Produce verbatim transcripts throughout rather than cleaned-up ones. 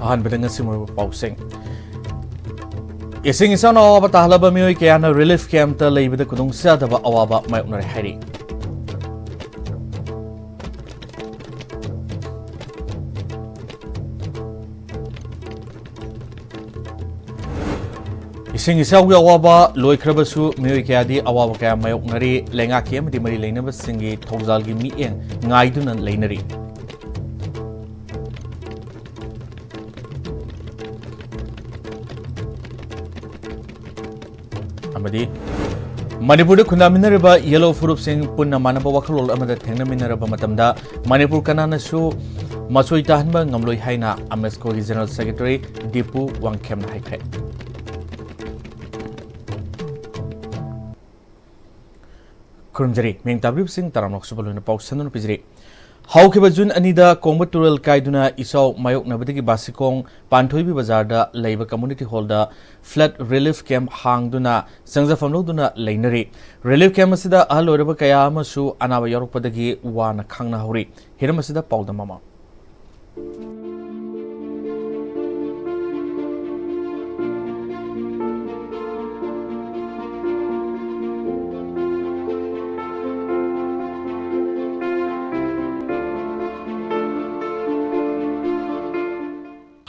ꯑꯍꯥꯟꯕꯗ ꯉꯁꯤ ꯃꯔꯨꯑꯣꯏꯕ ꯄꯥꯎꯁꯤꯡ꯫ ꯏꯁꯤꯡ ꯏꯆꯥꯎꯅ ꯑꯋꯥꯕ ꯇꯥꯍꯜꯂꯕ ꯃꯤꯑꯣꯏ ꯀꯌꯥꯅ relief camp ꯇ ꯂꯩꯕꯗ ꯈꯨꯗꯣꯡꯆꯥꯗꯕ ꯑꯋꯥꯕ ꯃꯥꯌꯣꯛꯅꯔꯦ ꯍꯥꯏꯔꯤ꯫ ꯏꯁꯤꯡ ꯏꯆꯥꯎꯒꯤ ꯑꯋꯥꯕ ꯂꯣꯏꯈ꯭ꯔꯕꯁꯨ, ꯃꯤꯑꯣꯏ ꯀꯌꯥꯗꯤ ꯑꯋꯥꯕ ꯀꯌꯥ ꯃꯥꯌꯣꯛꯅꯔꯤ꯫ ꯂꯩꯉꯥꯛꯀꯤ ꯑꯃꯗꯤ ꯃꯔꯤ ꯂꯩꯅꯕꯁꯤꯡꯒꯤ ꯊꯧꯖꯥꯜꯒꯤ ꯃꯤꯠꯌꯦꯡ ꯉꯥꯏꯗꯨꯅ ꯂꯩꯅꯔꯤ꯫ ꯑꯃꯗꯤ ꯃꯅꯤꯄꯨꯔꯗ ꯈꯨꯟꯗꯥꯃꯤꯟꯅꯔꯤꯕ ꯌꯦꯜꯂꯣ ꯐꯨꯔꯨꯞꯁꯤꯡ ꯄꯨꯟꯅ ꯃꯥꯟꯅꯕ ꯋꯥꯈꯜꯂꯣꯟ ꯑꯃꯗ ꯊꯦꯡꯅꯃꯤꯟꯅꯔꯕ ꯃꯇꯝꯗ, ꯃꯅꯤꯄꯨꯔ ꯀꯅꯥꯅꯁꯨ ꯃꯆꯣꯏ ꯇꯥꯍꯟꯕ ꯉꯝꯂꯣꯏ ꯍꯥꯏꯅ ꯑꯃꯦꯁꯀꯣꯒꯤ General Secretary ꯗꯤꯄꯨ ꯋꯥꯡꯈꯦꯝꯅ ꯍꯥꯏꯈ꯭ꯔꯦ꯫ ꯈꯨꯔꯨꯝꯖꯔꯤ꯫ ꯃꯤꯡ ꯇꯥꯕꯤꯔꯤꯕꯁꯤꯡ ꯇꯔꯥꯃꯉꯥ ꯁꯨꯕ ꯂꯣꯏꯅ ꯄꯥꯎ ꯁꯟꯗꯨꯅ ꯄꯤꯖꯔꯤ꯫ ꯍꯧꯈꯤꯕ ꯖꯨꯟ ꯑꯅꯤꯗ ꯀꯣꯡꯕ ꯇꯨꯔꯦꯜ ꯀꯥꯏꯗꯨꯅ ꯏꯆꯥꯎ ꯃꯥꯌꯣꯛꯅꯕꯗꯒꯤ ꯕꯥꯁꯤꯈꯣꯡ ꯄꯥꯟꯊꯣꯏꯕꯤ ꯕꯖꯥꯔꯗ ꯂꯩꯕ community hall ꯗ flood relief camp ꯍꯥꯡꯗꯨꯅ ꯆꯪꯖꯐꯝ ꯂꯧꯗꯨꯅ ꯂꯩꯅꯔꯤ꯫ Relief camp ꯑꯁꯤꯗ ꯑꯍꯜ ꯑꯣꯏꯔꯕ ꯀꯌꯥ ꯑꯃꯁꯨ ꯑꯅꯥꯕ ꯌꯥꯎꯔꯛꯄꯗꯒꯤ ꯋꯥꯅ ꯈꯥꯡꯅꯍꯧꯔꯤ꯫ ꯍꯤꯔꯝ ꯑꯁꯤꯗ ꯄꯥꯎꯗꯝ ꯑꯃ꯫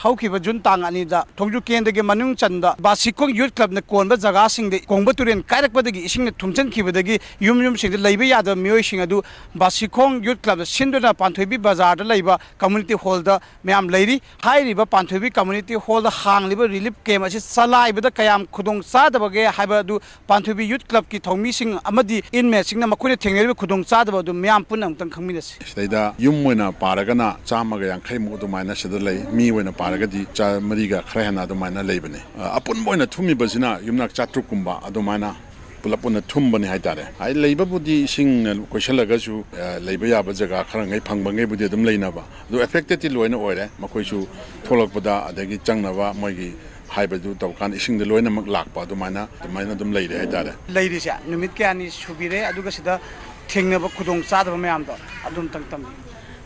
ꯍꯧꯈꯤꯕ ꯖꯨꯟ ꯇꯥꯡ ꯑꯅꯤꯗ ꯊꯣꯡꯖꯨ ꯀꯦꯟꯗ꯭ꯔꯒꯤ ꯃꯅꯨꯡ ꯆꯟꯕ ꯕꯥꯁꯤꯈꯣꯡ ꯌꯨꯠ ꯀ꯭ꯂꯕꯅ ꯀꯣꯟꯕ ꯖꯒꯥꯁꯤꯡꯗ ꯀꯣꯡꯕ ꯇꯨꯔꯦꯜ ꯀꯥꯏꯔꯛꯄꯗꯒꯤ ꯏꯁꯤꯡꯅ ꯊꯨꯝꯖꯤꯟꯈꯤꯕꯗꯒꯤ ꯌꯨꯝ ꯌꯨꯝꯁꯤꯡꯗ ꯂꯩꯕ ꯌꯥꯗꯕ ꯃꯤꯑꯣꯏꯁꯤꯡ ꯑꯗꯨ ꯕꯥꯁꯤꯈꯣꯡ ꯌꯨꯠ ꯀ꯭ꯂꯕꯅ ꯁꯤꯟꯗꯨꯅ ꯄꯥꯟꯊꯣꯏꯕꯤ ꯕꯖꯥꯔꯗ ꯂꯩꯕ community hall ꯗ ꯃꯌꯥꯝ ꯂꯩꯔꯤ꯫ ꯍꯥꯏꯔꯤꯕ ꯄꯥꯟꯊꯣꯏꯕꯤ community hall ꯗ ꯍꯥꯡꯂꯤꯕ relief camp ꯑꯁꯤ ꯆꯂꯥꯏꯕꯗ ꯀꯌꯥꯝ ꯈꯨꯗꯣꯡ ꯆꯥꯗꯕꯒꯦ ꯍꯥꯏꯕ ꯑꯗꯨ ꯄꯥꯟꯊꯣꯏꯕꯤ ꯌꯨꯠ ꯀ꯭ꯂꯕꯀꯤ ꯊꯧꯃꯤꯁꯤꯡ ꯑꯃꯗꯤ inmate ꯁꯤꯡꯅ ꯃꯈꯣꯏꯅ ꯊꯦꯡꯅꯔꯤꯕ ꯈꯨꯗꯣꯡꯆꯥꯗꯕ ꯑꯗꯨ ꯃꯤꯌꯥꯝ ꯄꯨꯟꯅ ꯑꯃꯨꯛꯇꯪ ꯈꯪꯃꯤꯟꯅꯁꯤ꯫ ꯁꯤꯗꯩꯗ ꯌꯨꯝ ꯑꯣꯏꯅ ꯄꯥꯔꯒꯅ ꯆꯥꯝꯃꯒ ꯌꯥꯡꯈꯩꯃꯨꯛ ꯑꯗꯨꯃꯥꯏꯅ ꯁꯤꯗ ꯂꯩ꯫ ꯃꯤ ꯑꯣꯏꯅ ꯄꯥꯔꯒꯗꯤ ꯆꯥ-, ꯃꯔꯤꯒ ꯈꯔ ꯍꯦꯟꯅ ꯑꯗꯨꯃꯥꯏꯅ ꯂꯩꯕꯅꯤ꯫ ꯑ, ꯑꯄꯨꯟꯕ ꯑꯣꯏꯅ ꯊꯨꯝꯃꯤꯕꯁꯤꯅ ꯌꯨꯝꯅꯥꯛ ꯆꯥꯇ꯭ꯔꯨꯛ ꯀꯨꯝꯕ ꯑꯗꯨꯃꯥꯏꯅ ꯄꯨꯂꯞ ꯄꯨꯟꯅ ꯊꯨꯝꯕꯅꯤ ꯍꯥꯏꯇꯥꯔꯦ꯫ ꯍꯥꯏ, ꯂꯩꯕꯕꯨꯗꯤ ꯏꯁꯤꯡꯅ ꯀꯣꯏꯁꯜꯂꯒꯁꯨ, ꯑ, ꯂꯩꯕ ꯌꯥꯕ ꯖꯒꯥ ꯈꯔ ꯉꯩ ꯐꯪꯕ ꯉꯩꯕꯨꯗꯤ ꯑꯗꯨꯝ ꯂꯩꯅꯕ꯫ ꯑꯗꯨ affected ꯇꯤ ꯂꯣꯏꯅ ꯑꯣꯏꯔꯦ꯫ ꯃꯈꯣꯏꯁꯨ ꯊꯣꯛꯂꯛꯄꯗ ꯑꯗꯒꯤ ꯆꯪꯅꯕ ꯃꯣꯏꯒꯤ ꯍꯥꯏꯕꯗꯨ ꯇꯧꯔꯀꯥꯟꯗ ꯏꯁꯤꯡꯗ ꯂꯣꯏꯅꯃꯛ ꯂꯥꯛꯄ ꯑꯗꯨꯃꯥꯏꯅ, ꯑꯗꯨꯃꯥꯏꯅ ꯑꯗꯨꯝ ꯂꯩꯔꯦ ꯍꯥꯏꯇꯥꯔꯦ꯫ ꯂꯩꯔꯤꯁꯦ ꯅꯨꯃꯤꯠ ꯀꯌꯥꯅꯤ ꯁꯨꯕꯤꯔꯦ, ꯑꯗꯨꯒ ꯁꯤꯗ ꯊꯦꯡꯅꯕ ꯈꯨꯗꯣꯡ ꯆꯥꯗꯕ ꯃꯌꯥꯝꯗꯣ ꯑꯗꯨ ꯑꯝꯇꯪ ꯇꯝꯕꯤꯌꯨ꯫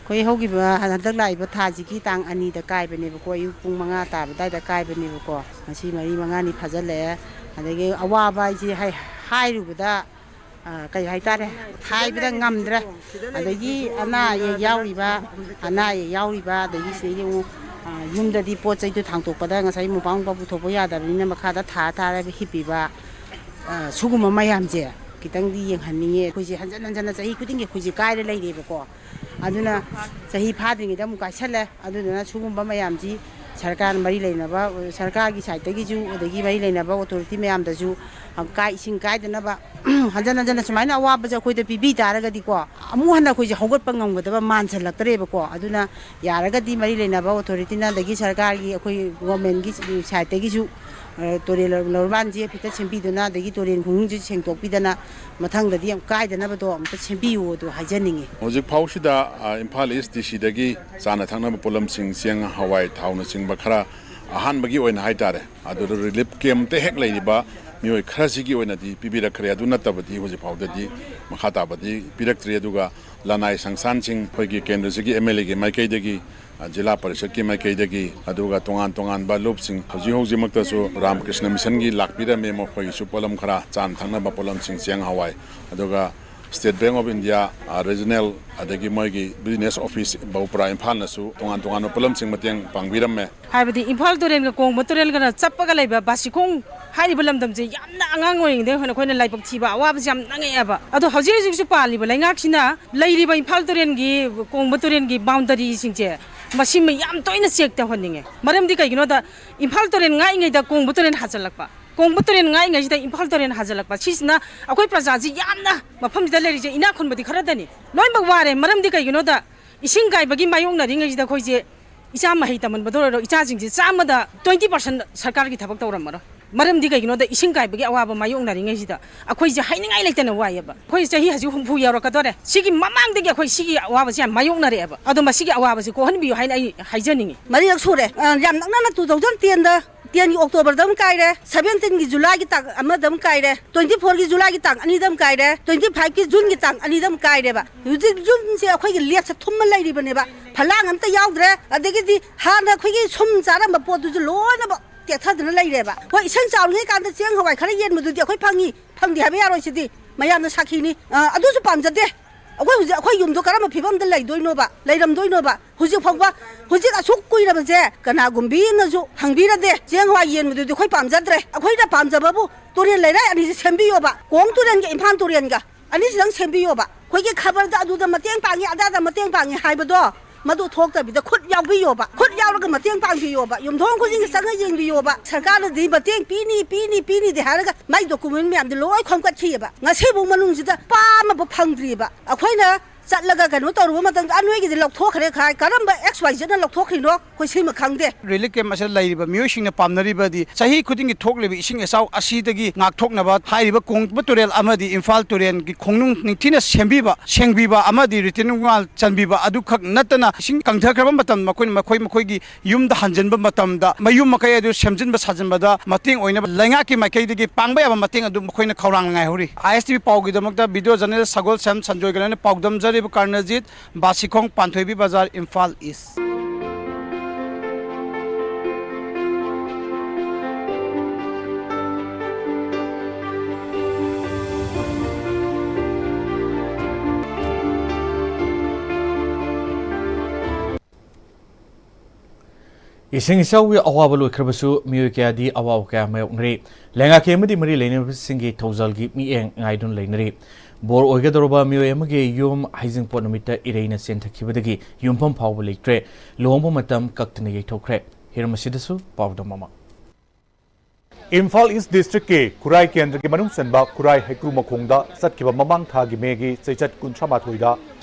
ꯑꯩꯈꯣꯏ ꯍꯧꯈꯤꯕ ꯍꯟꯗꯛ ꯂꯥꯛꯏꯕ ꯊꯥꯁꯤꯒꯤ ꯇꯥꯡ ꯑꯅꯤꯗ ꯀꯥꯏꯕꯅꯦꯕꯀꯣ, ꯑꯌꯨꯛ ꯄꯨꯡ ꯃꯉꯥ ꯇꯥꯕ ꯑꯗꯨꯋꯥꯏꯗ ꯀꯥꯏꯕꯅꯦꯕꯀꯣ꯫ ꯉꯁꯤ ꯃꯔꯤ ꯃꯉꯥꯅꯤ ꯐꯥꯖꯤꯜꯂꯛꯑꯦ꯫ ꯑꯗꯒꯤ ꯑꯋꯥꯕ ꯍꯥꯏꯁꯦ ꯍꯥꯏ-, ꯍꯥꯏꯔꯨꯕꯗ, ꯑ, ꯀꯩ ꯍꯥꯏꯇꯥꯔꯦ, ꯍꯥꯏꯕꯗ ꯉꯝꯗ꯭ꯔꯦ꯫ ꯑꯗꯒꯤ ꯑꯅꯥ ꯑꯌꯦꯛ ꯌꯥꯎꯔꯤꯕ, ꯑꯅꯥ ꯑꯌꯦꯛ ꯌꯥꯎꯔꯤꯕ, ꯑꯗꯒꯤ ꯁꯤꯗꯒꯤ ꯑꯃꯨꯛ, ꯑ, ꯌꯨꯝꯗꯗꯤ ꯄꯣꯠ ꯆꯩꯗꯣ ꯊꯥꯡꯇꯣꯛꯄꯗ ꯉꯁꯥꯏ ꯃꯣꯝꯄꯥꯛ ꯃꯣꯝꯄꯥꯛ ꯄꯨꯊꯣꯛꯄ ꯌꯥꯗꯕꯅꯤꯅ ꯃꯈꯥꯗ ꯊꯥ ꯊꯥꯔꯒ ꯍꯤꯞꯄꯤꯕ, ꯑ, ꯁꯤꯒꯨꯝꯕ ꯃꯌꯥꯝꯁꯦ ꯈꯤꯇꯪꯗꯤ ꯌꯦꯡꯍꯟꯅꯤꯡꯉꯦ꯫ ꯑꯩꯈꯣꯏꯁꯦ ꯍꯟꯖꯟ ꯍꯟꯖꯟꯅ ꯆꯍꯤ ꯈꯨꯗꯤꯡꯒꯤ ꯑꯩꯈꯣꯏꯁꯦ ꯀꯥꯏꯔ ꯂꯩꯔꯦꯕꯀꯣ꯫ ꯑꯗꯨꯅ ꯆꯍꯤ ꯐꯥꯗ꯭ꯔꯤꯉꯩꯗ ꯑꯃꯨꯛ ꯀꯥꯏꯁꯜꯂꯦ꯫ ꯑꯗꯨꯗꯨꯅ ꯁꯤꯒꯨꯝꯕ ꯃꯌꯥꯝꯁꯤ ꯁꯔꯀꯥꯔ ꯃꯔꯤ ꯂꯩꯅꯕ, ꯁꯔꯀꯥꯔꯒꯤ ꯁꯥꯏꯠꯇꯒꯤꯁꯨ, ꯑꯗꯒꯤ ꯃꯔꯤ ꯂꯩꯅꯕ ꯑꯣꯊꯣꯔꯤꯇꯤ ꯃꯌꯥꯝꯗꯁꯨ, ꯑ, ꯀꯥꯏ ꯏꯁꯤꯡ ꯀꯥꯏꯗꯅꯕ ꯍꯟꯖꯟ ꯍꯟꯖꯟꯅ ꯁꯨꯃꯥꯏꯅ ꯑꯋꯥꯕꯁꯦ ꯑꯩꯈꯣꯏꯗ ꯄꯤꯕꯤ ꯇꯥꯔꯒꯗꯤꯀꯣ, ꯑꯃꯨꯛ ꯍꯟꯅ ꯑꯩꯈꯣꯏꯁꯦ ꯍꯧꯒꯠꯄ ꯉꯝꯒꯗꯕ ꯃꯥꯟꯁꯤꯜꯂꯛꯇ꯭ꯔꯦꯕꯀꯣ꯫ ꯑꯗꯨꯅ ꯌꯥꯔꯒꯗꯤ ꯃꯔꯤ ꯂꯩꯅꯕ ꯑꯣꯊꯣꯔꯤꯇꯤꯅ, ꯑꯗꯒꯤ ꯁꯔꯀꯥꯔꯒꯤ, ꯑꯩꯈꯣꯏ ꯒꯣꯔꯃꯦꯟꯒꯤ ꯁꯥꯏꯠꯇꯒꯤꯁꯨ, ꯑ, ꯇꯨꯔꯦꯜ ꯂꯧꯔꯕꯥꯟꯁꯦ ꯈꯤꯇ ꯁꯦꯝꯕꯤꯗꯨꯅ, ꯑꯗꯒꯤ ꯇꯨꯔꯦꯜ ꯈꯣꯡꯅꯨꯡꯁꯦ ꯁꯦꯡꯗꯣꯛꯄꯤꯗꯅ, ꯃꯊꯪꯗꯗꯤ ꯌꯥꯝ ꯀꯥꯏꯗꯅꯕꯗꯣ ꯑꯝꯇ ꯁꯦꯝꯕꯤꯌꯨ ꯑꯗꯨ ꯍꯥꯏꯖꯅꯤꯡꯉꯤ꯫ ꯍꯧꯖꯤꯛ ꯐꯥꯎꯁꯤꯗ, ꯑ, ꯏꯝꯐꯥꯜ ꯏꯁ ꯗꯤ ꯁꯤꯗꯒꯤ ꯆꯥꯅ ꯊꯛꯅꯕ ꯄꯣꯠꯂꯝꯁꯤꯡ, ꯆꯦꯡ, ꯍꯋꯥꯏ, ꯊꯥꯎꯅꯆꯤꯡꯕ ꯈꯔ ꯑꯍꯥꯟꯕꯒꯤ ꯑꯣꯏꯅ ꯍꯥꯏꯇꯥꯔꯦ, ꯑꯗꯨꯗ ꯔꯤꯂꯤꯐ ꯀꯦꯝꯞꯇ ꯍꯦꯛ ꯂꯩꯔꯤꯕ ꯃꯤꯑꯣꯏ ꯈꯔꯁꯤꯒꯤ ꯑꯣꯏꯅꯗꯤ ꯄꯤꯕꯤꯔꯛꯈ꯭ꯔꯦ꯫ ꯑꯗꯨ ꯅꯠꯇꯕꯗꯤ ꯍꯧꯖꯤꯛ ꯐꯥꯎꯗꯗꯤ ꯃꯈꯥ ꯇꯥꯕꯗꯤ ꯄꯤꯔꯛꯇ꯭ꯔꯤ꯫ ꯑꯗꯨꯒ ꯂꯅꯥꯏ ꯁꯪꯁꯊꯥꯟꯁꯤꯡ, ꯑꯩꯈꯣꯏꯒꯤ ꯀꯦꯟꯗ꯭ꯔꯁꯤꯒꯤ ꯑꯦꯝ ꯑꯦꯜ ꯑꯦꯒꯤ ꯃꯥꯏꯀꯩꯗꯒꯤ, ꯑ, ꯖꯤꯂꯥ ꯄꯔꯤꯁꯠꯀꯤ ꯃꯥꯏꯀꯩꯗꯒꯤ, ꯑꯗꯨꯒ ꯇꯣꯉꯥꯟ ꯇꯣꯉꯥꯟꯕ ꯂꯨꯞꯁꯤꯡ, ꯍꯧꯖꯤꯛ ꯍꯧꯖꯤꯛꯃꯛꯇꯁꯨ ꯔꯥꯃꯀ꯭ꯔꯤꯁꯅ ꯃꯤꯁꯟꯒꯤ ꯂꯥꯛꯄꯤꯔꯝꯃꯦ꯫ ꯃꯈꯣꯏꯒꯤꯁꯨ ꯄꯣꯠꯂꯝ ꯈꯔ, ꯆꯥꯅ ꯊꯛꯅꯕ ꯄꯣꯠꯂꯝꯁꯤꯡ, ꯆꯦꯡ, ꯍꯋꯥꯏ, ꯑꯗꯨꯒ ꯁ꯭ꯇꯦꯠ ꯕꯦꯡꯛ ꯑꯣꯐ ꯏꯟꯗꯤꯌꯥ, ꯑ, ꯔꯤꯖꯅꯦꯜ, ꯑꯗꯒꯤ ꯃꯣꯏꯒꯤ ꯕꯤꯖꯤꯅꯦꯁ ꯑꯣꯐꯤꯁ ꯕꯧꯄ꯭ꯔꯥ ꯏꯝꯐꯥꯜꯅꯁꯨ ꯇꯣꯉꯥꯟ ꯇꯣꯉꯥꯟꯕ ꯄꯣꯠꯂꯝꯁꯤꯡ ꯃꯇꯦꯡ ꯄꯥꯡꯕꯤꯔꯝꯃꯦ꯫ ꯍꯥꯏꯕꯗꯤ ꯏꯝꯐꯥꯜ ꯇꯨꯔꯦꯜꯒ ꯀꯣꯡꯕ ꯇꯨꯔꯦꯜꯒꯅ ꯆꯞꯄꯒ ꯂꯩꯕ ꯕꯥꯁꯤꯈꯣꯡ ꯍꯥꯏꯔꯤꯕ ꯂꯝꯗꯝꯁꯦ ꯌꯥꯝꯅ ꯑꯉꯥꯡ ꯑꯣꯏꯔꯤꯉꯩꯗꯒꯤ ꯍꯧꯅ ꯑꯩꯈꯣꯏꯅ ꯂꯥꯏꯕꯛ ꯊꯤꯕ ꯑꯋꯥꯕꯁꯦ ꯌꯥꯝ ꯅꯪꯉꯛꯑꯦꯕ꯫ ꯑꯗꯣ ꯍꯧꯖꯤꯛ ꯍꯧꯖꯤꯛꯁꯨ ꯄꯥꯜꯂꯤꯕ ꯂꯩꯉꯥꯛꯁꯤꯅ ꯂꯩꯔꯤꯕ ꯏꯝꯐꯥꯜ ꯇꯨꯔꯦꯜꯒꯤ, ꯀꯣꯡꯕ ꯇꯨꯔꯦꯜꯒꯤ ꯕꯥꯎꯟꯗꯔꯤꯁꯤꯡꯁꯦ ꯃꯁꯤꯃ ꯌꯥꯝ ꯇꯣꯏꯅ ꯆꯦꯛ ꯇꯧꯍꯟꯅꯤꯡꯉꯦ꯫ ꯃꯔꯝꯗꯤ ꯀꯩꯒꯤꯅꯣꯗ ꯏꯝꯐꯥꯜ ꯇꯨꯔꯦꯜ ꯉꯥꯛꯏꯉꯩꯗ ꯀꯣꯡꯕ ꯇꯨꯔꯦꯜ ꯍꯥꯖꯤꯜꯂꯛꯄ, ꯀꯣꯡꯕ ꯇꯨꯔꯦꯜ ꯉꯥꯛꯏꯉꯩꯁꯤꯗ ꯏꯝꯐꯥꯜ ꯇꯨꯔꯦꯜ ꯍꯥꯖꯤꯜꯂꯛꯄ, ꯁꯤꯁꯤꯅ ꯑꯩꯈꯣꯏ ꯄ꯭ꯔꯖꯥꯁꯤ ꯌꯥꯝꯅ, ꯃꯐꯝꯁꯤꯗ ꯂꯩꯔꯤꯁꯦ ꯏꯅꯥꯛ ꯈꯨꯟꯕꯗꯤ ꯈꯔꯗꯅꯤ, ꯂꯣꯏꯅꯃꯛ ꯋꯥꯔꯦ꯫ ꯃꯔꯝꯗꯤ ꯀꯩꯒꯤꯅꯣꯗ ꯏꯁꯤꯡ ꯀꯥꯏꯕꯒꯤ ꯃꯥꯌꯣꯛꯅꯔꯤꯉꯩꯁꯤꯗ ꯑꯩꯈꯣꯏꯁꯦ ꯏꯆꯥ ꯃꯍꯩ ꯇꯝꯍꯟꯕꯗ ꯑꯣꯏꯔꯣ, ꯏꯆꯥꯁꯤꯡꯁꯦ ꯆꯥꯝꯃꯗ twenty percent ꯁꯔꯀꯥꯔꯒꯤ ꯊꯕꯛ ꯇꯧꯔꯝꯃꯔꯣꯏ꯫ ꯃꯔꯝꯗꯤ ꯀꯩꯒꯤꯅꯣꯗ ꯏꯁꯤꯡ ꯀꯥꯏꯕꯒꯤ ꯑꯋꯥꯕ ꯃꯥꯌꯣꯛꯅꯔꯤꯉꯩꯁꯤꯗ ꯑꯩꯈꯣꯏꯁꯦ ꯍꯥꯏꯅꯤꯡꯉꯥꯏ ꯂꯩꯇꯅ ꯋꯥꯏꯑꯦꯕ꯫ ꯑꯩꯈꯣꯏ ꯆꯍꯤ ꯍꯧꯖꯤꯛ ꯍꯨꯝꯐꯨ ꯌꯧꯔꯛꯀꯗꯣꯔꯦ꯫ ꯁꯤꯒꯤ ꯃꯃꯥꯡꯗꯒꯤ ꯑꯩꯈꯣꯏ ꯁꯤꯒꯤ ꯑꯋꯥꯕꯁꯦ ꯌꯥꯝ ꯃꯥꯌꯣꯛꯅꯔꯛꯑꯦꯕ꯫ ꯑꯗꯣ ꯃꯁꯤꯒꯤ ꯑꯋꯥꯕꯁꯦ ꯀꯣꯛꯍꯟꯕꯤꯌꯨ ꯍꯥꯏꯅ ꯑꯩ ꯍꯥꯏꯖꯅꯤꯡꯉꯤ꯫ ꯃꯔꯤꯔꯛ ꯁꯨꯔꯦ꯫ ꯑ, ꯌꯥꯝ ꯅꯛꯅꯅ two thousand tenꯗ ꯇꯦꯟꯒꯤ ꯑꯣꯛꯇꯣꯕꯔꯗ ꯑꯃ ꯀꯥꯏꯔꯦ, ꯁꯕꯦꯟꯇꯤꯟꯒꯤ ꯖꯨꯂꯥꯏꯒꯤ ꯇꯥꯡ ꯑꯃꯗ ꯑꯃ ꯀꯥꯏꯔꯦ, ꯇ꯭ꯋꯦꯟꯇꯤ ꯐꯣꯔꯒꯤ ꯖꯨꯂꯥꯏꯒꯤ ꯇꯥꯡ ꯑꯅꯤꯗ ꯑꯃ ꯀꯥꯏꯔꯦ, ꯇ꯭ꯋꯦꯟꯇꯤ ꯐꯥꯏꯚꯀꯤ ꯖꯨꯟꯒꯤ ꯇꯥꯡ ꯑꯅꯤꯗ ꯑꯃ ꯀꯥꯏꯔꯦꯕ꯫ ꯍꯧꯖꯤꯛ ꯌꯨꯝꯁꯦ ꯑꯩꯈꯣꯏꯒꯤ ꯂꯦꯛꯁꯦ ꯊꯨꯝꯃ ꯂꯩꯔꯤꯕꯅꯦꯕ, ꯐꯂꯥꯡ ꯑꯝꯇ ꯌꯥꯎꯗ꯭ꯔꯦ꯫ ꯑꯗꯒꯤꯗꯤ ꯍꯥꯟꯅ ꯑꯩꯈꯣꯏꯒꯤ ꯁꯨꯝ ꯆꯥꯔꯝꯕ ꯄꯣꯠꯇꯨꯁꯨ ꯂꯣꯏꯅꯃꯛ ꯇꯦꯛꯊꯗꯅ ꯂꯩꯔꯦꯕ꯫ ꯍꯣꯏ, ꯏꯁꯤꯡ ꯆꯥꯎꯔꯤꯉꯩ ꯀꯥꯟꯗ ꯆꯦꯡ ꯍꯋꯥꯏ ꯈꯔ ꯌꯦꯟꯕꯗꯨꯗꯤ ꯑꯩꯈꯣꯏ ꯐꯪꯉꯤ, ꯐꯪꯗꯦ ꯍꯥꯏꯕ ꯌꯥꯔꯣꯏ꯫ ꯁꯤꯗꯤ ꯃꯌꯥꯝꯅ ꯁꯥꯈꯤꯅꯤ꯫ ꯑ, ꯑꯗꯨꯁꯨ ꯄꯥꯝꯖꯗꯦ꯫ ꯑꯩꯈꯣꯏ ꯍꯧꯖꯤꯛ ꯑꯩꯈꯣꯏ ꯌꯨꯝꯗꯣ ꯀꯔꯝꯕ ꯐꯤꯕꯝꯗ ꯂꯩꯗꯣꯏꯅꯣꯕ, ꯂꯩꯔꯝꯗꯣꯏꯅꯣꯕ? ꯍꯧꯖꯤꯛ ꯐꯥꯎꯕ, ꯍꯧꯖꯤꯛ ꯑꯁꯨꯛ ꯀꯨꯏꯔꯕꯁꯦ ꯀꯅꯥꯒꯨꯝꯕꯤ ꯑꯃꯅꯁꯨ ꯍꯪꯕꯤꯔꯗꯦ꯫ ꯆꯦꯡ ꯍꯋꯥꯏ ꯌꯦꯟꯕꯗꯨꯗꯤ ꯑꯩꯈꯣꯏ ꯄꯥꯝꯖꯗ꯭ꯔꯦ꯫ ꯑꯩꯈꯣꯏꯅ ꯄꯥꯝꯖꯕꯕꯨ ꯇꯨꯔꯦꯜ ꯂꯩꯔꯥꯏ ꯑꯅꯤꯁꯦ ꯁꯦꯝꯕꯤꯌꯣꯕ, ꯀꯣꯡ ꯇꯨꯔꯦꯜꯒ ꯏꯝꯐꯥꯜ ꯇꯨꯔꯦꯜꯒ꯫ ꯑꯅꯤꯁꯤꯗꯪ ꯁꯦꯝꯕꯤꯌꯣꯕ꯫ ꯑꯩꯈꯣꯏꯒꯤ ꯈꯕꯔꯗ ꯑꯗꯨꯗ ꯃꯇꯦꯡ ꯄꯥꯡꯉꯤ, ꯑꯗꯥꯗ ꯃꯇꯦꯡ ꯄꯥꯡꯉꯤ ꯍꯥꯏꯕꯗꯣ, ꯃꯗꯨ ꯊꯣꯛꯇꯕꯤꯗ ꯈꯨꯠ ꯌꯥꯎꯕꯤꯌꯣꯕ, ꯈꯨꯠ ꯌꯥꯎꯔꯒ ꯃꯇꯦꯡ ꯄꯥꯡꯕꯤꯌꯣꯕ, ꯌꯨꯝꯊꯣꯡ ꯈꯨꯗꯤꯡꯒꯤ ꯆꯪꯉ ꯌꯦꯡꯕꯤꯌꯣꯕ꯫ ꯁꯔꯀꯥꯔꯅꯗꯤ ꯃꯇꯦꯡ ꯄꯤꯅꯤ, ꯄꯤꯅꯤ, ꯄꯤꯅꯤꯗꯤ ꯍꯥꯏꯔꯒ ꯃꯥꯏ ꯗꯣꯀꯨꯃꯦꯟ ꯃꯌꯥꯝꯗꯤ ꯂꯣꯏ ꯈꯣꯝꯒꯠꯈꯤꯑꯕ꯫ ꯉꯁꯤꯐꯥꯎ ꯃꯅꯨꯡꯁꯤꯗ ꯄꯥ ꯑꯃꯐꯥꯎ ꯐꯪꯗ꯭ꯔꯤꯕ꯫ ꯑꯩꯈꯣꯏꯅ ꯆꯠꯂꯒ ꯀꯩꯅꯣ ꯇꯧꯔꯨꯕ ꯃꯇꯝꯗ, "ꯑ, ꯅꯣꯏꯒꯤꯗꯤ ꯂꯧꯊꯣꯛꯈ꯭ꯔꯦ" ꯈꯥꯏ, ꯀꯔꯝꯕ ꯑꯦꯛꯁ ꯋꯥꯏ ꯖꯦꯠꯅ ꯂꯧꯊꯣꯛꯈ꯭ꯔꯤꯅꯣ? ꯑꯩꯈꯣꯏ ꯁꯤꯃ ꯈꯪꯗꯦ꯫ ꯔꯤꯂꯤꯐ ꯀꯦꯝꯞ ꯑꯁꯤꯗ ꯂꯩꯔꯤꯕ ꯃꯤꯑꯣꯏꯁꯤꯡꯅ ꯄꯥꯝꯅꯔꯤꯕꯗꯤ ꯆꯍꯤ ꯈꯨꯗꯤꯡꯒꯤ ꯊꯣꯛꯂꯤꯕ ꯏꯁꯤꯡ ꯏꯆꯥꯎ ꯑꯁꯤꯗꯒꯤ ꯉꯥꯛꯊꯣꯛꯅꯕ ꯍꯥꯏꯔꯤꯕ ꯀꯣꯡꯕ ꯇꯨꯔꯦꯜ ꯑꯃꯗꯤ ꯏꯝꯐꯥꯜ ꯇꯨꯔꯦꯜꯒꯤ ꯈꯣꯡꯅꯨꯡ ꯅꯤꯡꯊꯤꯅ ꯁꯦꯝꯕꯤꯕ, ꯁꯦꯡꯕꯤꯕ ꯑꯃꯗꯤ ꯔꯤꯇꯦꯅꯤꯡ ꯋꯥꯜ ꯆꯟꯕꯤꯕ ꯑꯗꯨꯈꯛ ꯅꯠꯇꯅ ꯏꯁꯤꯡ ꯀꯪꯊꯈ꯭ꯔꯕ ꯃꯇꯝꯗ ꯃꯈꯣꯏꯅ ꯃꯈꯣꯏ ꯃꯈꯣꯏꯒꯤ ꯌꯨꯝꯗ ꯍꯟꯖꯤꯟꯕ ꯃꯇꯝꯗ ꯃꯌꯨꯝ ꯃꯀꯩ ꯑꯗꯨ ꯁꯦꯝꯖꯤꯟꯕ ꯁꯥꯖꯤꯟꯕꯗ ꯃꯇꯦꯡ ꯑꯣꯏꯅꯕ ꯂꯩꯉꯥꯛꯀꯤ ꯃꯥꯏꯀꯩꯗꯒꯤ ꯄꯥꯡꯕ ꯌꯥꯕ ꯃꯇꯦꯡ ꯑꯗꯨ ꯃꯈꯣꯏꯅ ꯈꯧꯔꯥꯡꯅ ꯉꯥꯏꯍꯧꯔꯤ꯫ ꯑꯥꯏ ꯑꯦꯁ ꯇꯤ ꯚꯤ ꯄꯥꯎꯒꯤꯗꯃꯛꯇ ꯚꯤꯗꯤꯑꯣ ꯖꯔꯅꯦꯂꯤꯁ ꯁꯒꯣꯜꯁꯦꯝ ꯁꯟꯖꯣꯏꯒ ꯂꯣꯏꯅꯅ ꯄꯥꯎꯗꯝꯖꯔꯤꯕ ꯀꯔꯅꯖꯤꯠ, ꯕꯥꯁꯤꯈꯣꯡ, ꯄꯥꯟꯊꯣꯏꯕꯤ ꯕꯖꯥꯔ, ꯏꯝꯐꯥꯜ ꯏꯁ꯫ ꯏꯁꯤꯡ ꯏꯆꯥꯎꯒꯤ ꯑꯋꯥꯕ ꯂꯣꯏꯈ꯭ꯔꯕꯁꯨ, ꯃꯤꯑꯣꯏ ꯀꯌꯥꯗꯤ ꯑꯋꯥꯕ ꯀꯌꯥ ꯃꯥꯌꯣꯛꯅꯔꯤ꯫ ꯂꯩꯉꯥꯛꯀꯤ ꯑꯃꯗꯤ ꯃꯔꯤ ꯂꯩꯅꯕꯁꯤꯡꯒꯤ ꯊꯧꯖꯥꯜꯒꯤ ꯃꯤꯠꯌꯦꯡ ꯉꯥꯏꯗꯨꯅ ꯂꯩꯅꯔꯤ꯫ ꯕꯣꯔ ꯑꯣꯏꯒꯗꯧꯔꯕ ꯃꯤꯑꯣꯏ ꯑꯃꯒꯤ ꯌꯨꯝ ꯍꯩꯖꯤꯡꯄꯣꯠ ꯅꯨꯃꯤꯠꯇ ꯏꯔꯩꯅ ꯆꯦꯟꯊꯈꯤꯕꯗꯒꯤ ꯌꯨꯝꯐꯝ ꯐꯥꯎꯕ ꯂꯩꯇ꯭ꯔꯦ꯫ ꯂꯨꯍꯣꯡꯕ ꯃꯇꯝ ꯀꯛꯇꯅ ꯌꯩꯊꯣꯛꯈ꯭ꯔꯦ꯫ ꯍꯤꯔꯝ ꯑꯁꯤꯗꯁꯨ ꯄꯥꯎꯗꯝ ꯑꯃ꯫ ꯏꯝꯐꯥꯜ ꯏꯁ ꯗꯤꯁꯇ꯭ꯔꯤꯛꯀꯤ ꯈꯨꯔꯥꯏ ꯀꯦꯟꯗ꯭ꯔꯒꯤ ꯃꯅꯨꯡ ꯆꯟꯕ ꯈꯨꯔꯥꯏ ꯍꯩꯀ꯭ꯔꯨ ꯃꯈꯣꯡꯗ ꯆꯠꯈꯤꯕ ꯃꯃꯥꯡ ꯊꯥꯒꯤ ꯃꯦꯒꯤ ꯆꯩꯆꯠ ꯀꯨꯟꯊ꯭ꯔꯥ ꯃꯥꯊꯣꯏꯗ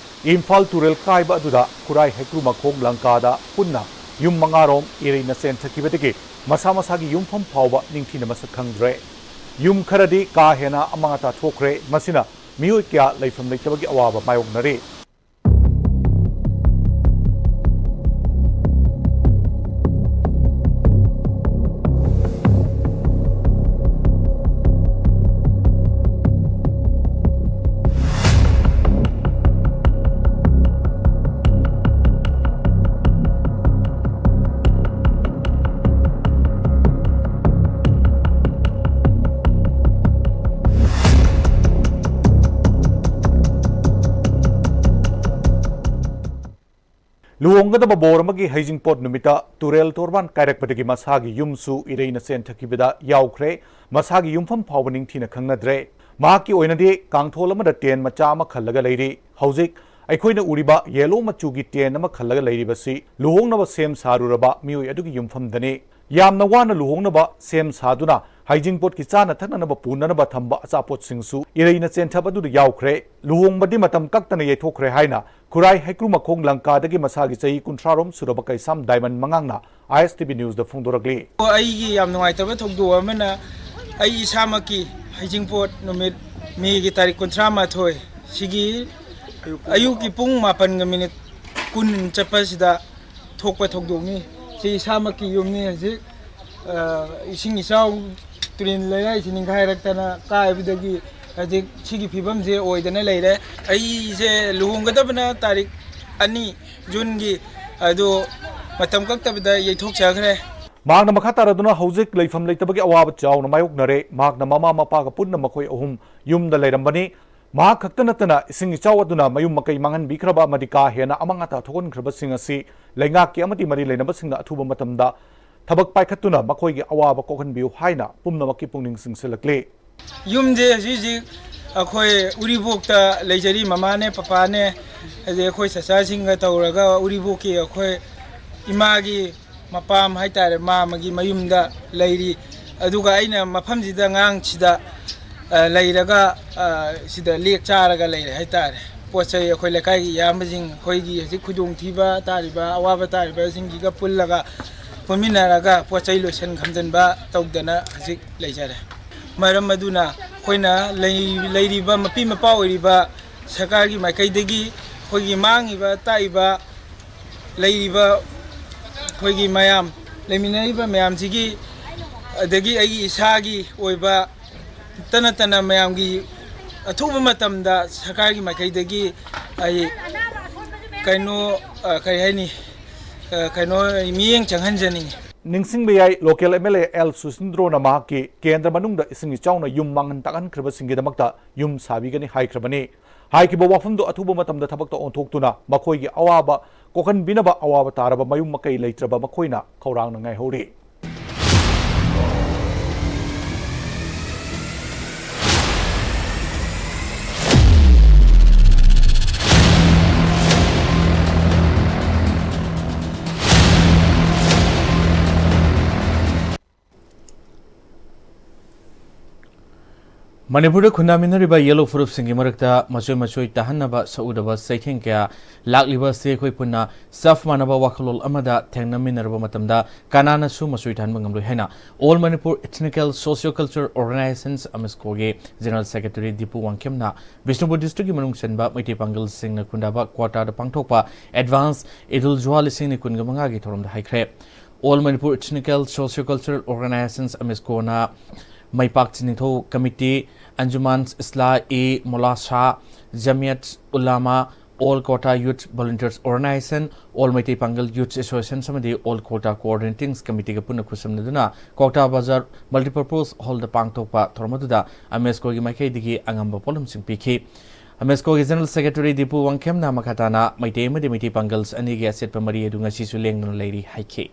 ꯏꯝꯐꯥꯜ ꯇꯨꯔꯦꯜ ꯀꯥꯏꯕ ꯑꯗꯨꯗ ꯈꯨꯔꯥꯏ ꯍꯩꯀ꯭ꯔꯨ ꯃꯈꯣꯡ ꯂꯪꯀꯥꯗ ꯄꯨꯟꯅ ꯌꯨꯝ ꯃꯉꯥꯔꯣꯝ ꯏꯔꯩꯅ ꯆꯦꯟꯊꯈꯤꯕꯗꯒꯤ ꯃꯁꯥ ꯃꯁꯥꯒꯤ ꯌꯨꯝꯐꯝ ꯐꯥꯎꯕ ꯅꯤꯡꯊꯤꯅ ꯃꯁꯛ ꯈꯪꯗ꯭ꯔꯦ꯫ ꯌꯨꯝ ꯈꯔꯗꯤ ꯀꯥ ꯍꯦꯟꯅ ꯑꯃꯥꯡ ꯑꯇꯥ ꯊꯣꯛꯈ꯭ꯔꯦ꯫ ꯃꯁꯤꯅ ꯃꯤꯑꯣꯏ ꯀꯌꯥ ꯂꯩꯐꯝ ꯂꯩꯇꯕꯒꯤ ꯑꯋꯥꯕ ꯃꯥꯌꯣꯛꯅꯔꯤ꯫ ꯂꯨꯍꯣꯡꯒꯗꯕ ꯕꯣꯔ ꯑꯃꯒꯤ ꯍꯩꯖꯤꯡꯄꯣꯠ ꯅꯨꯃꯤꯠꯇ ꯇꯨꯔꯦꯜ ꯇꯣꯔꯕꯥꯟ ꯀꯥꯏꯔꯛꯄꯗꯒꯤ ꯃꯁꯥꯒꯤ ꯌꯨꯝꯁꯨ ꯏꯔꯩꯅ ꯆꯦꯟꯊꯈꯤꯕꯗ ꯌꯥꯎꯈ꯭ꯔꯦ꯫ ꯃꯁꯥꯒꯤ ꯌꯨꯝꯐꯝ ꯐꯥꯎꯕ ꯅꯤꯡꯊꯤꯅ ꯈꯪꯅꯗ꯭ꯔꯦ꯫ ꯃꯍꯥꯛꯀꯤ ꯑꯣꯏꯅꯗꯤ ꯀꯥꯡꯊꯣꯜ ꯑꯃꯗ ꯇꯦꯟ ꯃꯆꯥ ꯑꯃ ꯈꯜꯂꯒ ꯂꯩꯔꯤ꯫ ꯍꯧꯖꯤꯛ ꯑꯩꯈꯣꯏꯅ ꯎꯔꯤꯕ ꯌꯦꯂꯣ ꯃꯆꯨꯒꯤ ꯇꯦꯟ ꯑꯃ ꯈꯜꯂꯒ ꯂꯩꯔꯤꯕꯁꯤ ꯂꯨꯍꯣꯡꯅꯕ ꯁꯦꯝ ꯁꯥꯔꯨꯔꯕ ꯃꯤꯑꯣꯏ ꯑꯗꯨꯒꯤ ꯌꯨꯝꯐꯝꯗꯅꯤ꯫ ꯌꯥꯝꯅ ꯋꯥꯅ ꯂꯨꯍꯣꯡꯅꯕ ꯁꯦꯝ ꯁꯥꯗꯨꯅ ꯍꯩꯖꯤꯡꯄꯣꯠꯀꯤ ꯆꯥꯅ ꯊꯛꯅꯅꯕ ꯄꯨꯅꯅꯕ ꯊꯝꯕ ꯑꯆꯥꯄꯣꯠꯁꯤꯡꯁꯨ ꯏꯔꯩꯅ ꯆꯦꯟꯊꯕ ꯑꯗꯨꯗ ꯌꯥꯎꯈ꯭ꯔꯦ꯫ ꯂꯨꯍꯣꯡꯕꯗꯤ ꯃꯇꯝ ꯀꯛꯇꯅ ꯌꯩꯊꯣꯛꯈ꯭ꯔꯦ ꯍꯥꯏꯅ ꯈꯨꯔꯥꯏ ꯍꯩꯀ꯭ꯔꯨꯃꯈꯣꯡ ꯂꯪꯀꯥꯗꯒꯤ ꯃꯁꯥꯒꯤ ꯆꯍꯤ ꯀꯨꯟꯊ꯭ꯔꯥ ꯔꯣꯝ ꯁꯨꯔꯕ ꯀꯩꯁꯥꯝ ꯗꯥꯏꯃꯟ ꯃꯉꯥꯡꯅ ꯑꯥꯏ ꯑꯦꯁ ꯇꯤ ꯚꯤ ꯅ꯭ꯌꯨꯁꯇ ꯐꯣꯡꯗꯣꯔꯛꯂꯤ꯫ ꯑꯩꯒꯤ ꯌꯥꯝ ꯅꯨꯡꯉꯥꯏꯇꯕ ꯊꯧꯗꯣꯛ ꯑꯃꯅ, ꯑꯩ ꯏꯁꯥꯃꯛꯀꯤ ꯍꯩꯖꯤꯡꯄꯣꯠ ꯅꯨꯃꯤꯠ ꯃꯦꯒꯤ ꯇꯥꯔꯤꯛ ꯀꯨꯟꯊ꯭ꯔꯥ ꯃꯥꯊꯣꯏ ꯁꯤꯒꯤ ꯑꯌꯨꯛꯀꯤ ꯄꯨꯡ ꯃꯥꯄꯟꯒ ꯃꯤꯅꯤꯠ ꯀꯨꯟ ꯆꯠꯄꯁꯤꯗ ꯊꯣꯛꯄ ꯊꯧꯗꯣꯛꯅꯤ꯫ ꯁꯤ ꯏꯁꯥꯃꯛꯀꯤ ꯌꯨꯝꯅꯤ꯫ ꯍꯧꯖꯤꯛ, ꯑ, ꯏꯁꯤꯡ ꯏꯆꯥꯎ, ꯇꯨꯔꯦꯜ ꯂꯩꯔꯥꯏꯁꯤ ꯅꯤꯡꯈꯥꯏꯔꯛꯇꯅ ꯀꯥꯏꯕꯗꯒꯤ ꯍꯧꯖꯤꯛ ꯁꯤꯒꯤ ꯐꯤꯕꯝꯁꯦ ꯑꯣꯏꯗꯅ ꯂꯩꯔꯦ꯫ ꯑꯩꯁꯦ ꯂꯨꯍꯣꯡꯒꯗꯕꯅ ꯇꯥꯔꯤꯛ ꯑꯅꯤ ꯖꯨꯟꯒꯤ, ꯑꯗꯨ ꯃꯇꯝ ꯀꯛꯇꯕꯗ ꯌꯩꯊꯣꯛꯆꯈ꯭ꯔꯦ꯫ ꯃꯍꯥꯛꯅ ꯃꯈꯥ ꯇꯥꯔꯗꯨꯅ ꯍꯧꯖꯤꯛ ꯂꯩꯐꯝ ꯂꯩꯇꯕꯒꯤ ꯑꯋꯥꯕ ꯆꯥꯎꯅ ꯃꯥꯌꯣꯛꯅꯔꯦ꯫ ꯃꯍꯥꯛꯅ ꯃꯃꯥ ꯃꯄꯥꯒ ꯄꯨꯟꯅ ꯃꯈꯣꯏ ꯑꯍꯨꯝ ꯌꯨꯝꯗ ꯂꯩꯔꯝꯕꯅꯤ꯫ ꯃꯍꯥꯛ ꯈꯛꯇ ꯅꯠꯇꯅ ꯏꯁꯤꯡ ꯏꯆꯥꯎ ꯑꯗꯨꯅ ꯃꯌꯨꯝ ꯃꯀꯩ ꯃꯥꯡꯍꯟꯕꯤꯈ꯭ꯔꯕ ꯑꯃꯗꯤ ꯀꯥ ꯍꯦꯟꯅ ꯑꯃꯥꯡ ꯑꯇꯥ ꯊꯣꯛꯍꯟꯈ꯭ꯔꯕꯁꯤꯡ ꯑꯁꯤ ꯂꯩꯉꯥꯛꯀꯤ ꯑꯃꯗꯤ ꯃꯔꯤ ꯂꯩꯅꯕꯁꯤꯡꯅ ꯑꯊꯨꯕ ꯃꯇꯝꯗ ꯊꯕꯛ ꯄꯥꯏꯈꯠꯇꯨꯅ ꯃꯈꯣꯏꯒꯤ ꯑꯋꯥꯕ ꯀꯣꯛꯍꯟꯕꯤꯌꯨ ꯍꯥꯏꯅ ꯄꯨꯝꯅꯃꯛꯀꯤ ꯄꯨꯛꯅꯤꯡ ꯆꯤꯡꯁꯤꯜꯂꯛꯂꯤ꯫ ꯌꯨꯝꯁꯦ ꯍꯧꯖꯤꯛ ꯍꯧꯖꯤꯛ ꯑꯩꯈꯣꯏ ꯎꯔꯤꯄꯣꯛꯇ ꯂꯩꯖꯔꯤ꯫ ꯃꯃꯥꯅꯦ, ꯄꯄꯥꯅꯦ, ꯑꯗꯩ ꯑꯩꯈꯣꯏ ꯆꯆꯥꯁꯤꯡꯒ ꯇꯧꯔꯒ ꯎꯔꯤꯄꯣꯛꯀꯤ ꯑꯩꯈꯣꯏ ꯏꯃꯥꯒꯤ ꯃꯄꯥꯝ ꯍꯥꯏꯇꯥꯔꯦ, ꯃꯥꯃꯒꯤ ꯃꯌꯨꯝꯗ ꯂꯩꯔꯤ꯫ ꯑꯗꯨꯒ ꯑꯩꯅ ꯃꯐꯝꯁꯤꯗ, ꯑꯉꯥꯡꯁꯤꯗ, ꯑ, ꯂꯩꯔꯒ, ꯑ, ꯁꯤꯗ ꯂꯦꯛ ꯆꯥꯔꯒ ꯂꯩꯔꯦ ꯍꯥꯏꯇꯥꯔꯦ꯫ ꯄꯣꯠ ꯆꯩ ꯑꯩꯈꯣꯏ ꯂꯩꯀꯥꯏꯒꯤ ꯏꯌꯥꯝꯕꯁꯤꯡ, ꯑꯩꯈꯣꯏꯒꯤ ꯍꯧꯖꯤꯛ ꯈꯨꯗꯣꯡꯊꯤꯕ ꯇꯥꯔꯤꯕ, ꯑꯋꯥꯕ ꯇꯥꯔꯤꯕꯁꯤꯡꯁꯤꯒ ꯄꯨꯜꯂꯒ, ꯄꯨꯟꯃꯤꯟꯅꯔꯒ ꯄꯣꯠ ꯆꯩ ꯂꯣꯏꯁꯟ ꯈꯝꯖꯟꯕ ꯇꯧꯗꯅ ꯍꯧꯖꯤꯛ ꯂꯩꯖꯔꯦ꯫ ꯃꯔꯝ ꯑꯗꯨꯅ ꯑꯩꯈꯣꯏꯅ ꯂꯩ-, ꯂꯩꯔꯤꯕ ꯃꯄꯤ ꯃꯄꯥ ꯑꯣꯏꯔꯤꯕ ꯁꯔꯀꯥꯔꯒꯤ ꯃꯥꯏꯀꯩꯗꯒꯤ ꯑꯩꯈꯣꯏꯒꯤ ꯃꯥꯡꯉꯤꯕ ꯇꯥꯛꯏꯕ ꯂꯩꯔꯤꯕ ꯑꯩꯈꯣꯏꯒꯤ ꯃꯌꯥꯝ, ꯂꯩꯃꯤꯟꯅꯔꯤꯕ ꯃꯌꯥꯝꯁꯤꯒꯤ, ꯑꯗꯒꯤ ꯑꯩꯒꯤ ꯏꯁꯥꯒꯤ ꯑꯣꯏꯕ ꯇ ꯅꯠꯇꯅ ꯃꯌꯥꯝꯒꯤ ꯑꯊꯨꯕ ꯃꯇꯝꯗ ꯁꯔꯀꯥꯔꯒꯤ ꯃꯥꯏꯀꯩꯗꯒꯤ ꯑꯩ ꯀꯩꯅꯣ, ꯑ, ꯀꯔꯤ ꯍꯥꯏꯅꯤ, ꯑ, ꯀꯩꯅꯣ, ꯃꯤꯠꯌꯦꯡ ꯆꯪꯍꯟꯖꯅꯤꯡꯉꯤ꯫ ꯅꯤꯡꯁꯤꯡꯕ ꯌꯥꯏ, local M L A L ꯁꯨꯁꯤꯟꯗ꯭ꯔꯣꯅ ꯃꯍꯥꯛꯀꯤ ꯀꯦꯟꯗ꯭ꯔ ꯃꯅꯨꯡꯗ ꯏꯁꯤꯡ ꯏꯆꯥꯎꯅ ꯌꯨꯝ ꯃꯥꯡꯍꯟ ꯇꯥꯛꯍꯟꯈ꯭ꯔꯕꯁꯤꯡꯒꯤꯗꯃꯛꯇ ꯌꯨꯝ ꯁꯥꯕꯤꯒꯅꯤ ꯍꯥꯏꯈ꯭ꯔꯕꯅꯤ꯫ ꯍꯥꯏꯈꯤꯕ ꯋꯥꯐꯝꯗꯨ ꯑꯊꯨꯕ ꯃꯇꯝꯗ ꯊꯕꯛꯇ ꯑꯣꯟꯊꯣꯛꯇꯨꯅ ꯃꯈꯣꯏꯒꯤ ꯑꯋꯥꯕ ꯀꯣꯛꯍꯟꯕꯤꯅꯕ ꯑꯋꯥꯕ ꯇꯥꯔꯕ ꯃꯌꯨꯝ ꯃꯀꯩ ꯂꯩꯇ꯭ꯔꯕ ꯃꯈꯣꯏꯅ ꯈꯧꯔꯥꯡꯅ ꯉꯥꯏꯍꯧꯔꯤ꯫ ꯃꯅꯤꯄꯨꯔꯗ ꯈꯨꯟꯗꯥꯃꯤꯟꯅꯔꯤꯕ ꯌꯦꯜꯂꯣ ꯐꯨꯔꯨꯞꯁꯤꯡꯒꯤ ꯃꯔꯛꯇ ꯃꯆꯣꯏ ꯃꯆꯣꯏ ꯇꯥꯍꯟꯅꯕ ꯁꯛꯎꯗꯕ ꯆꯩꯊꯦꯡ ꯀꯌꯥ ꯂꯥꯛꯂꯤꯕ ꯑꯁꯤ ꯑꯩꯈꯣꯏ ꯄꯨꯟꯅ ꯆꯞ ꯃꯥꯟꯅꯕ ꯋꯥꯈꯜꯂꯣꯟ ꯑꯃꯗ ꯊꯦꯡꯅꯃꯤꯟꯅꯔꯕ ꯃꯇꯝꯗ ꯀꯅꯥꯅꯁꯨ ꯃꯆꯣꯏ ꯇꯥꯍꯟꯕ ꯉꯝꯂꯣꯏ ꯍꯥꯏꯅ All Manipur Ethnical Socio-Cultural Organizations, ꯑꯃꯦꯁꯀꯣꯒꯤ General Secretary Dipu ꯋꯥꯡꯈꯦꯝꯅ Bishnupur districtꯀꯤ ꯃꯅꯨꯡ ꯆꯟꯕ ꯃꯩꯇꯩ ꯄꯥꯡꯒꯜꯁꯤꯡꯅ ꯈꯨꯟꯗꯥꯕ ꯀ꯭ꯋꯥꯇꯥꯗ ꯄꯥꯡꯊꯣꯛꯄ Advance ꯏꯗꯨꯜ ꯖꯨꯍꯥ ꯂꯤꯁꯤꯡ ꯑꯅꯤ ꯀꯨꯟꯒ ꯃꯉꯥꯒꯤ ꯊꯧꯔꯝꯗ ꯍꯥꯏꯈ꯭ꯔꯦ꯫ All Manipur Ethnical Socio-Cultural Organizations, ꯑꯃꯦꯁꯀꯣꯅ ꯃꯩꯄꯥꯛ ꯆꯤꯅꯤꯊꯧ ꯀꯃꯤꯇꯤ, ꯑꯟꯖꯨꯃꯥꯟ ꯏꯁꯂꯥ ꯏ ꯃꯣꯂꯥꯁꯥ, Jamiat Ulama, All Kota Youth Volunteers Organization, All Meitei Pangal Youth Associations ꯑꯃꯗꯤ All Kota Coordinating Committeeꯒ ꯄꯨꯟꯅ ꯈꯨꯠꯁꯝꯅꯗꯨꯅ ꯀ꯭ꯋꯥꯇꯥ ꯕꯖꯥꯔ Multipurpose Hallꯗ ꯄꯥꯡꯊꯣꯛꯄ ꯊꯧꯔꯝ ꯑꯗꯨꯗ ꯑꯃꯦꯁꯀꯣꯒꯤ ꯃꯥꯏꯀꯩꯗꯒꯤ ꯑꯉꯝꯕ ꯄꯣꯠꯂꯨꯝꯁꯤꯡ ꯄꯤꯈꯤ꯫ ꯑꯃꯦꯁꯀꯣꯒꯤ General Secretary ꯗꯤꯄꯨ ꯋꯥꯡꯈꯦꯝꯅ ꯃꯈꯥ ꯇꯥꯅ ꯃꯩꯇꯩ ꯑꯃꯗꯤ ꯃꯩꯇꯩ ꯄꯥꯡꯒꯜ ꯑꯅꯤꯒꯤ ꯑꯆꯦꯠꯄ ꯃꯔꯤ ꯑꯗꯨ ꯉꯁꯤꯁꯨ ꯂꯦꯡꯗꯅ ꯂꯩꯔꯤ ꯍꯥꯏꯈꯤ꯫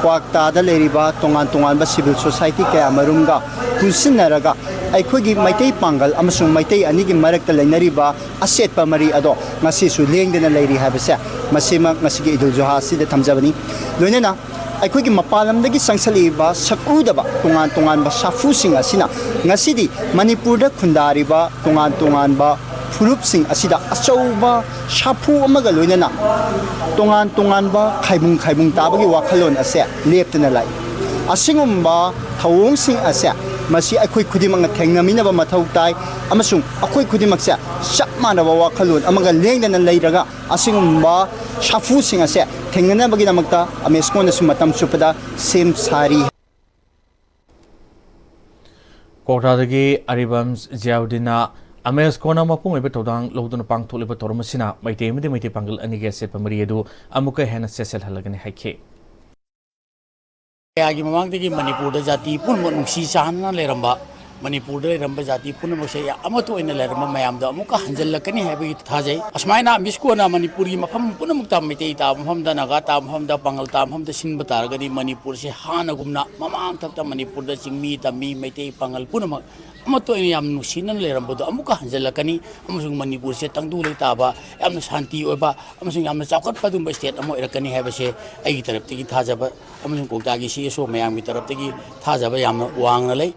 ꯀ꯭ꯋꯥꯛꯇꯥꯗ ꯂꯩꯔꯤꯕ ꯇꯣꯉꯥꯟ ꯇꯣꯉꯥꯟꯕ civil society ꯀꯌꯥ ꯃꯔꯨꯝꯒ ꯄꯨꯟꯁꯤꯟꯅꯔꯒ ꯑꯩꯈꯣꯏꯒꯤ ꯃꯩꯇꯩ ꯄꯥꯡꯒꯜ ꯑꯃꯁꯨꯡ ꯃꯩꯇꯩ ꯑꯅꯤꯒꯤ ꯃꯔꯛꯇ ꯂꯩꯅꯔꯤꯕ ꯑꯆꯦꯠꯄ ꯃꯔꯤ ꯑꯗꯣ ꯉꯁꯤꯁꯨ ꯂꯦꯡꯗꯅ ꯂꯩꯔꯤ ꯍꯥꯏꯕꯁꯦ ꯃꯁꯤꯃꯛ ꯉꯁꯤꯒꯤ ꯏꯗꯨꯜ ꯖꯨꯍꯥ ꯑꯁꯤꯗ ꯊꯝꯖꯕꯅꯤ꯫ ꯂꯣꯏꯅꯅ ꯑꯩꯈꯣꯏꯒꯤ ꯃꯄꯥꯟ ꯂꯝꯗꯒꯤ ꯆꯪꯁꯤꯜꯂꯛꯏꯕ ꯁꯛꯎꯗꯕ ꯇꯣꯉꯥꯟ ꯇꯣꯉꯥꯟꯕ ꯁꯥꯐꯨꯁꯤꯡ ꯑꯁꯤꯅ ꯉꯁꯤꯗꯤ ꯃꯅꯤꯄꯨꯔꯗ ꯈꯨꯟꯗꯥꯔꯤꯕ ꯇꯣꯉꯥꯟ ꯇꯣꯉꯥꯟꯕ ꯐꯨꯔꯨꯞꯁꯤꯡ ꯑꯁꯤꯗ ꯑꯆꯧꯕ ꯁꯥꯐꯨ ꯑꯃꯒ ꯂꯣꯏꯅꯅ ꯇꯣꯉꯥꯟ ꯇꯣꯉꯥꯟꯕ ꯈꯥꯏꯕꯨꯡ ꯈꯥꯏꯕꯨꯡ ꯇꯥꯕꯒꯤ ꯋꯥꯈꯜꯂꯣꯟ ꯑꯁꯦ ꯂꯦꯞꯇꯅ ꯂꯥꯛꯏ꯫ ꯑꯁꯤꯒꯨꯝꯕ ꯊꯧꯑꯣꯡꯁꯤꯡ ꯑꯁꯦ ꯃꯁꯤ ꯑꯩꯈꯣꯏ ꯈꯨꯗꯤꯡꯃꯛꯅ ꯊꯦꯡꯅꯃꯤꯟꯅꯕ ꯃꯊꯧ ꯇꯥꯏ ꯑꯃꯁꯨꯡ ꯑꯩꯈꯣꯏ ꯈꯨꯗꯤꯡꯃꯛꯁꯦ ꯆꯞ ꯃꯥꯟꯅꯕ ꯋꯥꯈꯜꯂꯣꯟ ꯑꯃꯒ ꯂꯦꯡꯗꯅ ꯂꯩꯔꯒ ꯑꯁꯤꯒꯨꯝꯕ ꯁꯥꯐꯨꯁꯤꯡ ꯑꯁꯦ ꯊꯦꯡꯅꯅꯕꯒꯤꯗꯃꯛꯇ ꯑꯃꯦꯁꯀꯣꯅꯁꯨ ꯃꯇꯝ ꯆꯨꯞꯄꯗ ꯁꯦꯝ ꯁꯥꯔꯤ꯫ ꯀꯣꯛꯇꯥꯗꯒꯤ ꯑꯔꯤꯕꯝ ꯖꯤꯌꯥꯎꯗꯤꯟꯅ ꯑꯃꯦꯁꯀꯣꯅ ꯃꯄꯨꯡ ꯑꯣꯏꯕ ꯊꯧꯗꯥꯡ ꯂꯧꯗꯨꯅ ꯄꯥꯡꯊꯣꯛꯂꯤꯕ ꯊꯧꯔꯝ ꯑꯁꯤꯅ ꯃꯩꯇꯩ ꯑꯃꯗꯤ ꯃꯩꯇꯩ ꯄꯥꯡꯒꯜ ꯑꯅꯤꯒꯤ ꯑꯆꯦꯠꯄ ꯃꯔꯤ ꯑꯗꯨ ꯑꯃꯨꯛꯀ ꯍꯦꯟꯅ ꯆꯦꯠꯁꯤꯜꯍꯜꯂꯒꯅꯤ ꯍꯥꯏꯈꯤ꯫ ꯀꯌꯥꯒꯤ ꯃꯃꯥꯡꯗꯒꯤ ꯃꯅꯤꯄꯨꯔꯗ ꯖꯥꯇꯤ ꯄꯨꯝꯅꯃꯛ ꯅꯨꯡꯁꯤ ꯆꯥꯟꯅꯅ ꯂꯩꯔꯝꯕ ꯃꯅꯤꯄꯨꯔꯗ ꯂꯩꯔꯝꯕ ꯖꯥꯇꯤ ꯄꯨꯝꯅꯃꯛꯁꯦ ꯌꯥ-, ꯑꯃꯠꯇ ꯑꯣꯏꯅ ꯂꯩꯔꯝꯕ ꯃꯌꯥꯝꯗꯣ ꯑꯃꯨꯛꯀ ꯍꯟꯖꯤꯜꯂꯛꯀꯅꯤ ꯍꯥꯏꯕꯒꯤ ꯊꯥꯖꯩ꯫ ꯑꯁꯨꯃꯥꯏꯅ ꯃꯤꯁꯀꯣꯟꯅ ꯃꯅꯤꯄꯨꯔꯒꯤ ꯃꯐꯝ ꯄꯨꯝꯅꯃꯛꯇ, ꯃꯩꯇꯩ ꯇꯥꯕ ꯃꯐꯝꯗ, ꯅꯥꯒꯥ ꯇꯥꯕ ꯃꯐꯝꯗ, ꯄꯥꯉꯜ ꯇꯥꯕ ꯃꯐꯝꯗ ꯁꯤꯟꯕ ꯇꯥꯔꯒꯗꯤ, ꯃꯅꯤꯄꯨꯔꯁꯦ ꯍꯥꯟꯅꯒꯨꯝꯅ ꯃꯃꯥꯡ ꯊꯛꯇ ꯃꯅꯤꯄꯨꯔꯗ ꯆꯤꯡꯃꯤ, ꯇꯝꯃꯤ, ꯃꯩꯇꯩ, ꯄꯥꯉꯜ ꯄꯨꯝꯅꯃꯛ ꯑꯃꯠꯇ ꯑꯣꯏꯅ ꯌꯥꯝ ꯅꯨꯡꯁꯤꯅꯅ ꯂꯩꯔꯝꯕꯗꯣ ꯑꯃꯨꯛꯀ ꯍꯟꯖꯤꯜꯂꯛꯀꯅꯤ꯫ ꯑꯃꯁꯨꯡ ꯃꯅꯤꯄꯨꯔꯁꯦ ꯇꯪꯗꯨ ꯂꯩꯇꯥꯕ, ꯌꯥꯝꯅ ꯁꯥꯟꯇꯤ ꯑꯣꯏꯕ ꯑꯃꯁꯨꯡ ꯌꯥꯝꯅ ꯆꯥꯎꯈꯠꯄ ꯑꯗꯨꯒꯨꯝꯕ state ꯑꯃ ꯑꯣꯏꯔꯛꯀꯅꯤ ꯍꯥꯏꯕꯁꯦ ꯑꯩꯒꯤ ꯇꯔꯞꯇꯒꯤ ꯊꯥꯖꯕ ꯑꯃꯁꯨꯡ ꯀ꯭ꯋꯥꯛꯇꯥꯒꯤ C S O ꯃꯌꯥꯝꯒꯤ ꯇꯔꯞꯇꯒꯤ ꯊꯥꯖꯕ ꯌꯥꯝꯅ ꯋꯥꯡꯅ ꯂꯩ꯫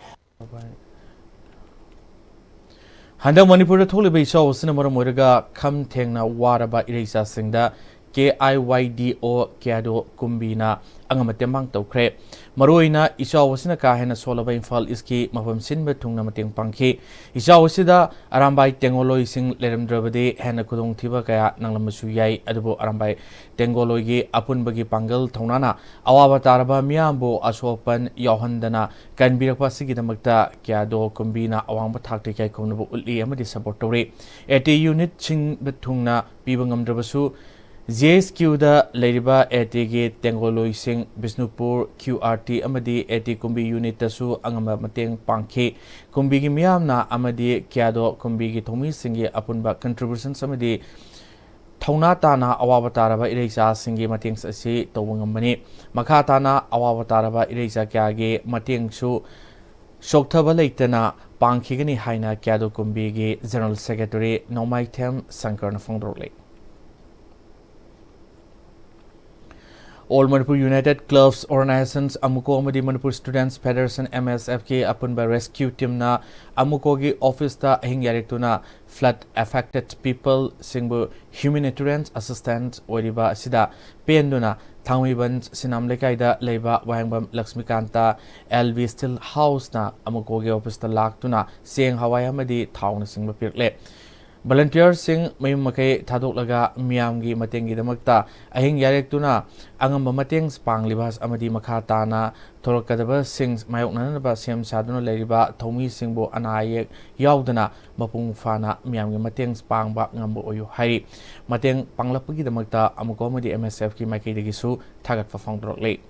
ꯍꯟꯗꯛ ꯃꯅꯤꯄꯨꯔꯗ ꯊꯣꯛꯂꯤꯕ ꯏꯆꯥꯎ ꯑꯁꯤꯅ ꯃꯔꯝ ꯑꯣꯏꯔꯒ ꯈꯝ ꯊꯦꯡꯅ ꯋꯥꯔꯕ ꯏꯔꯩꯆꯥꯁꯤꯡꯗ K I Y D O ꯀ꯭ꯌꯥꯗꯣ ꯀꯨꯝꯕꯤꯅ ꯑꯉꯝꯕ ꯇꯦꯡꯕꯥꯡ ꯇꯧꯈ꯭ꯔꯦ꯫ ꯃꯔꯨꯑꯣꯏꯅ ꯏꯆꯥꯎ ꯑꯁꯤꯅ ꯀꯥ ꯍꯦꯟꯅ ꯁꯣꯜꯂꯕ ꯏꯝꯐꯥꯜ ꯏꯁꯀꯤ ꯃꯐꯝ ꯁꯤꯟꯕ ꯊꯨꯡꯅ ꯃꯇꯦꯡ ꯄꯥꯡꯈꯤ꯫ ꯏꯆꯥꯎ ꯑꯁꯤꯗ ꯑꯔꯥꯝꯕꯥꯏ ꯇꯦꯡꯒꯣꯂꯣꯏꯁꯤꯡ ꯂꯩꯔꯝꯗ꯭ꯔꯕꯗꯤ ꯍꯦꯟꯅ ꯈꯨꯗꯣꯡꯊꯤꯕ ꯀꯌꯥ ꯅꯪꯂꯝꯕꯁꯨ ꯌꯥꯏ꯫ ꯑꯗꯨꯕꯨ ꯑꯔꯥꯝꯕꯥꯏ ꯇꯦꯡꯒꯣꯂꯣꯏꯒꯤ ꯑꯄꯨꯟꯕꯒꯤ ꯄꯥꯡꯒꯜ ꯊꯧꯅꯥꯅ ꯑꯋꯥꯕ ꯇꯥꯔꯕ ꯃꯤꯌꯥꯝꯕꯨ ꯑꯁꯣꯛ ꯑꯄꯟ ꯌꯥꯎꯍꯟꯗꯅ ꯀꯟꯕꯤꯔꯛꯄ ꯑꯁꯤꯒꯤꯗꯃꯛꯇ ꯀ꯭ꯌꯥꯗꯣ ꯀꯨꯝꯕꯤꯅ ꯑꯋꯥꯡꯕ ꯊꯥꯛꯇ ꯏꯀꯥꯏ ꯈꯨꯝꯅꯕ ꯎꯠꯂꯤ ꯑꯃꯗꯤ support ꯇꯧꯔꯤ꯫ ꯑꯦ ꯇꯤ unit ꯁꯤꯟꯕ ꯊꯨꯡꯅ ꯄꯤꯕ ꯉꯝꯗ꯭ꯔꯕꯁꯨ, J S Q ꯗ ꯂꯩꯔꯤꯕ ꯑꯦ ꯇꯤꯒꯤ ꯇꯦꯡꯒꯣꯂꯣꯏꯁꯤꯡ ꯕꯤꯁꯅꯨꯄꯨꯔ, Q R T ꯑꯃꯗꯤ ꯑꯦ ꯇꯤ ꯀꯨꯝꯕꯤ unit ꯇꯁꯨ ꯑꯉꯝꯕ ꯃꯇꯦꯡ ꯄꯥꯡꯈꯤ꯫ ꯀꯨꯝꯕꯤꯒꯤ ꯃꯤꯌꯥꯝꯅ ꯑꯃꯗꯤ ꯀ꯭ꯌꯥꯗꯣ ꯀꯨꯝꯕꯤꯒꯤ ꯊꯧꯃꯤꯁꯤꯡꯒꯤ ꯑꯄꯨꯟꯕ contributions ꯑꯃꯗꯤ ꯊꯧꯅꯥ ꯇꯥꯅ ꯑꯋꯥꯕ ꯇꯥꯔꯕ ꯏꯔꯩꯆꯥꯁꯤꯡꯒꯤ ꯃꯇꯦꯡ ꯑꯁꯤ ꯇꯧꯕ ꯉꯝꯕꯅꯤ꯫ ꯃꯈꯥ ꯇꯥꯅ ꯑꯋꯥꯕ ꯇꯥꯔꯕ ꯏꯔꯩꯆꯥ ꯀꯌꯥꯒꯤ ꯃꯇꯦꯡꯁꯨ ꯁꯣꯛꯊꯕ ꯂꯩꯇꯅ ꯄꯥꯡꯈꯤꯒꯅꯤ ꯍꯥꯏꯅ ꯀ꯭ꯌꯥꯗꯣ ꯀꯨꯝꯕꯤꯒꯤ General Secretary ꯅꯣꯡꯃꯥꯏꯊꯦꯝ ꯁꯪꯀꯔꯅ ꯐꯣꯡꯗꯣꯔꯛꯂꯤ꯫ All Manipur United Clubs Organizations, ꯑꯃꯨꯀꯣ, ꯑꯃꯗꯤ Manipur Students Federation, M S F ꯀꯤ ꯑꯄꯨꯟꯕ rescue team ꯅ ꯑꯃꯨꯀꯣꯒꯤ office ꯇ ꯑꯍꯤꯡ ꯌꯥꯔꯦꯛꯇꯨꯅ flood affected people ꯁꯤꯡꯕꯨ humanitarian assistance ꯑꯣꯏꯔꯤꯕ ꯑꯁꯤꯗ ꯄꯦꯟꯗꯨꯅ ꯊꯥꯡꯃꯩꯕꯟ ꯁꯤꯅꯥꯝ ꯂꯩꯀꯥꯏꯗ ꯂꯩꯕ ꯋꯥꯍꯦꯡꯕꯝ ꯂꯛꯁꯃꯤꯀꯥꯟꯇ L V Steel House ꯅ ꯑꯃꯨꯀꯣꯒꯤ office ꯇ ꯂꯥꯛꯇꯨꯅ ꯆꯦꯡ, ꯍꯋꯥꯏ ꯑꯃꯗꯤ ꯊꯥꯎꯅꯆꯤꯡꯕ ꯄꯤꯔꯛꯂꯦ꯫ Volunteer ꯁꯤꯡ ꯃꯌꯨꯝ ꯃꯀꯩ ꯊꯥꯗꯣꯛꯂꯒ ꯃꯤꯌꯥꯝꯒꯤ ꯃꯇꯦꯡꯒꯤꯗꯃꯛꯇ ꯑꯍꯤꯡ ꯌꯥꯔꯦꯛꯇꯨꯅ ꯑꯉꯝꯕ ꯃꯇꯦꯡ ꯄꯥꯡꯂꯤꯕ ꯑꯃꯗꯤ ꯃꯈꯥ ꯇꯥꯅ ꯊꯣꯛꯂꯛꯀꯗꯕꯁꯤꯡ ꯃꯥꯌꯣꯛꯅꯅꯕ ꯁꯦꯝ ꯁꯥꯗꯨꯅ ꯂꯩꯔꯤꯕ ꯊꯧꯃꯤꯁꯤꯡꯕꯨ ꯑꯅꯥ ꯑꯌꯦꯛ ꯌꯥꯎꯗꯅ ꯃꯄꯨꯡ ꯐꯥꯅ ꯃꯤꯌꯥꯝꯒꯤ ꯃꯇꯦꯡ ꯄꯥꯡꯕ ꯉꯝꯕ ꯑꯣꯏꯌꯨ ꯍꯥꯏꯔꯤ꯫ ꯃꯇꯦꯡ ꯄꯥꯡꯂꯛꯄꯒꯤꯗꯃꯛꯇ ꯑꯃꯨꯀꯣ ꯑꯃꯗꯤ M S F ꯀꯤ ꯃꯥꯏꯀꯩꯗꯒꯤꯁꯨ ꯊꯥꯒꯠꯄ ꯐꯣꯡꯗꯣꯔꯛꯂꯤ꯫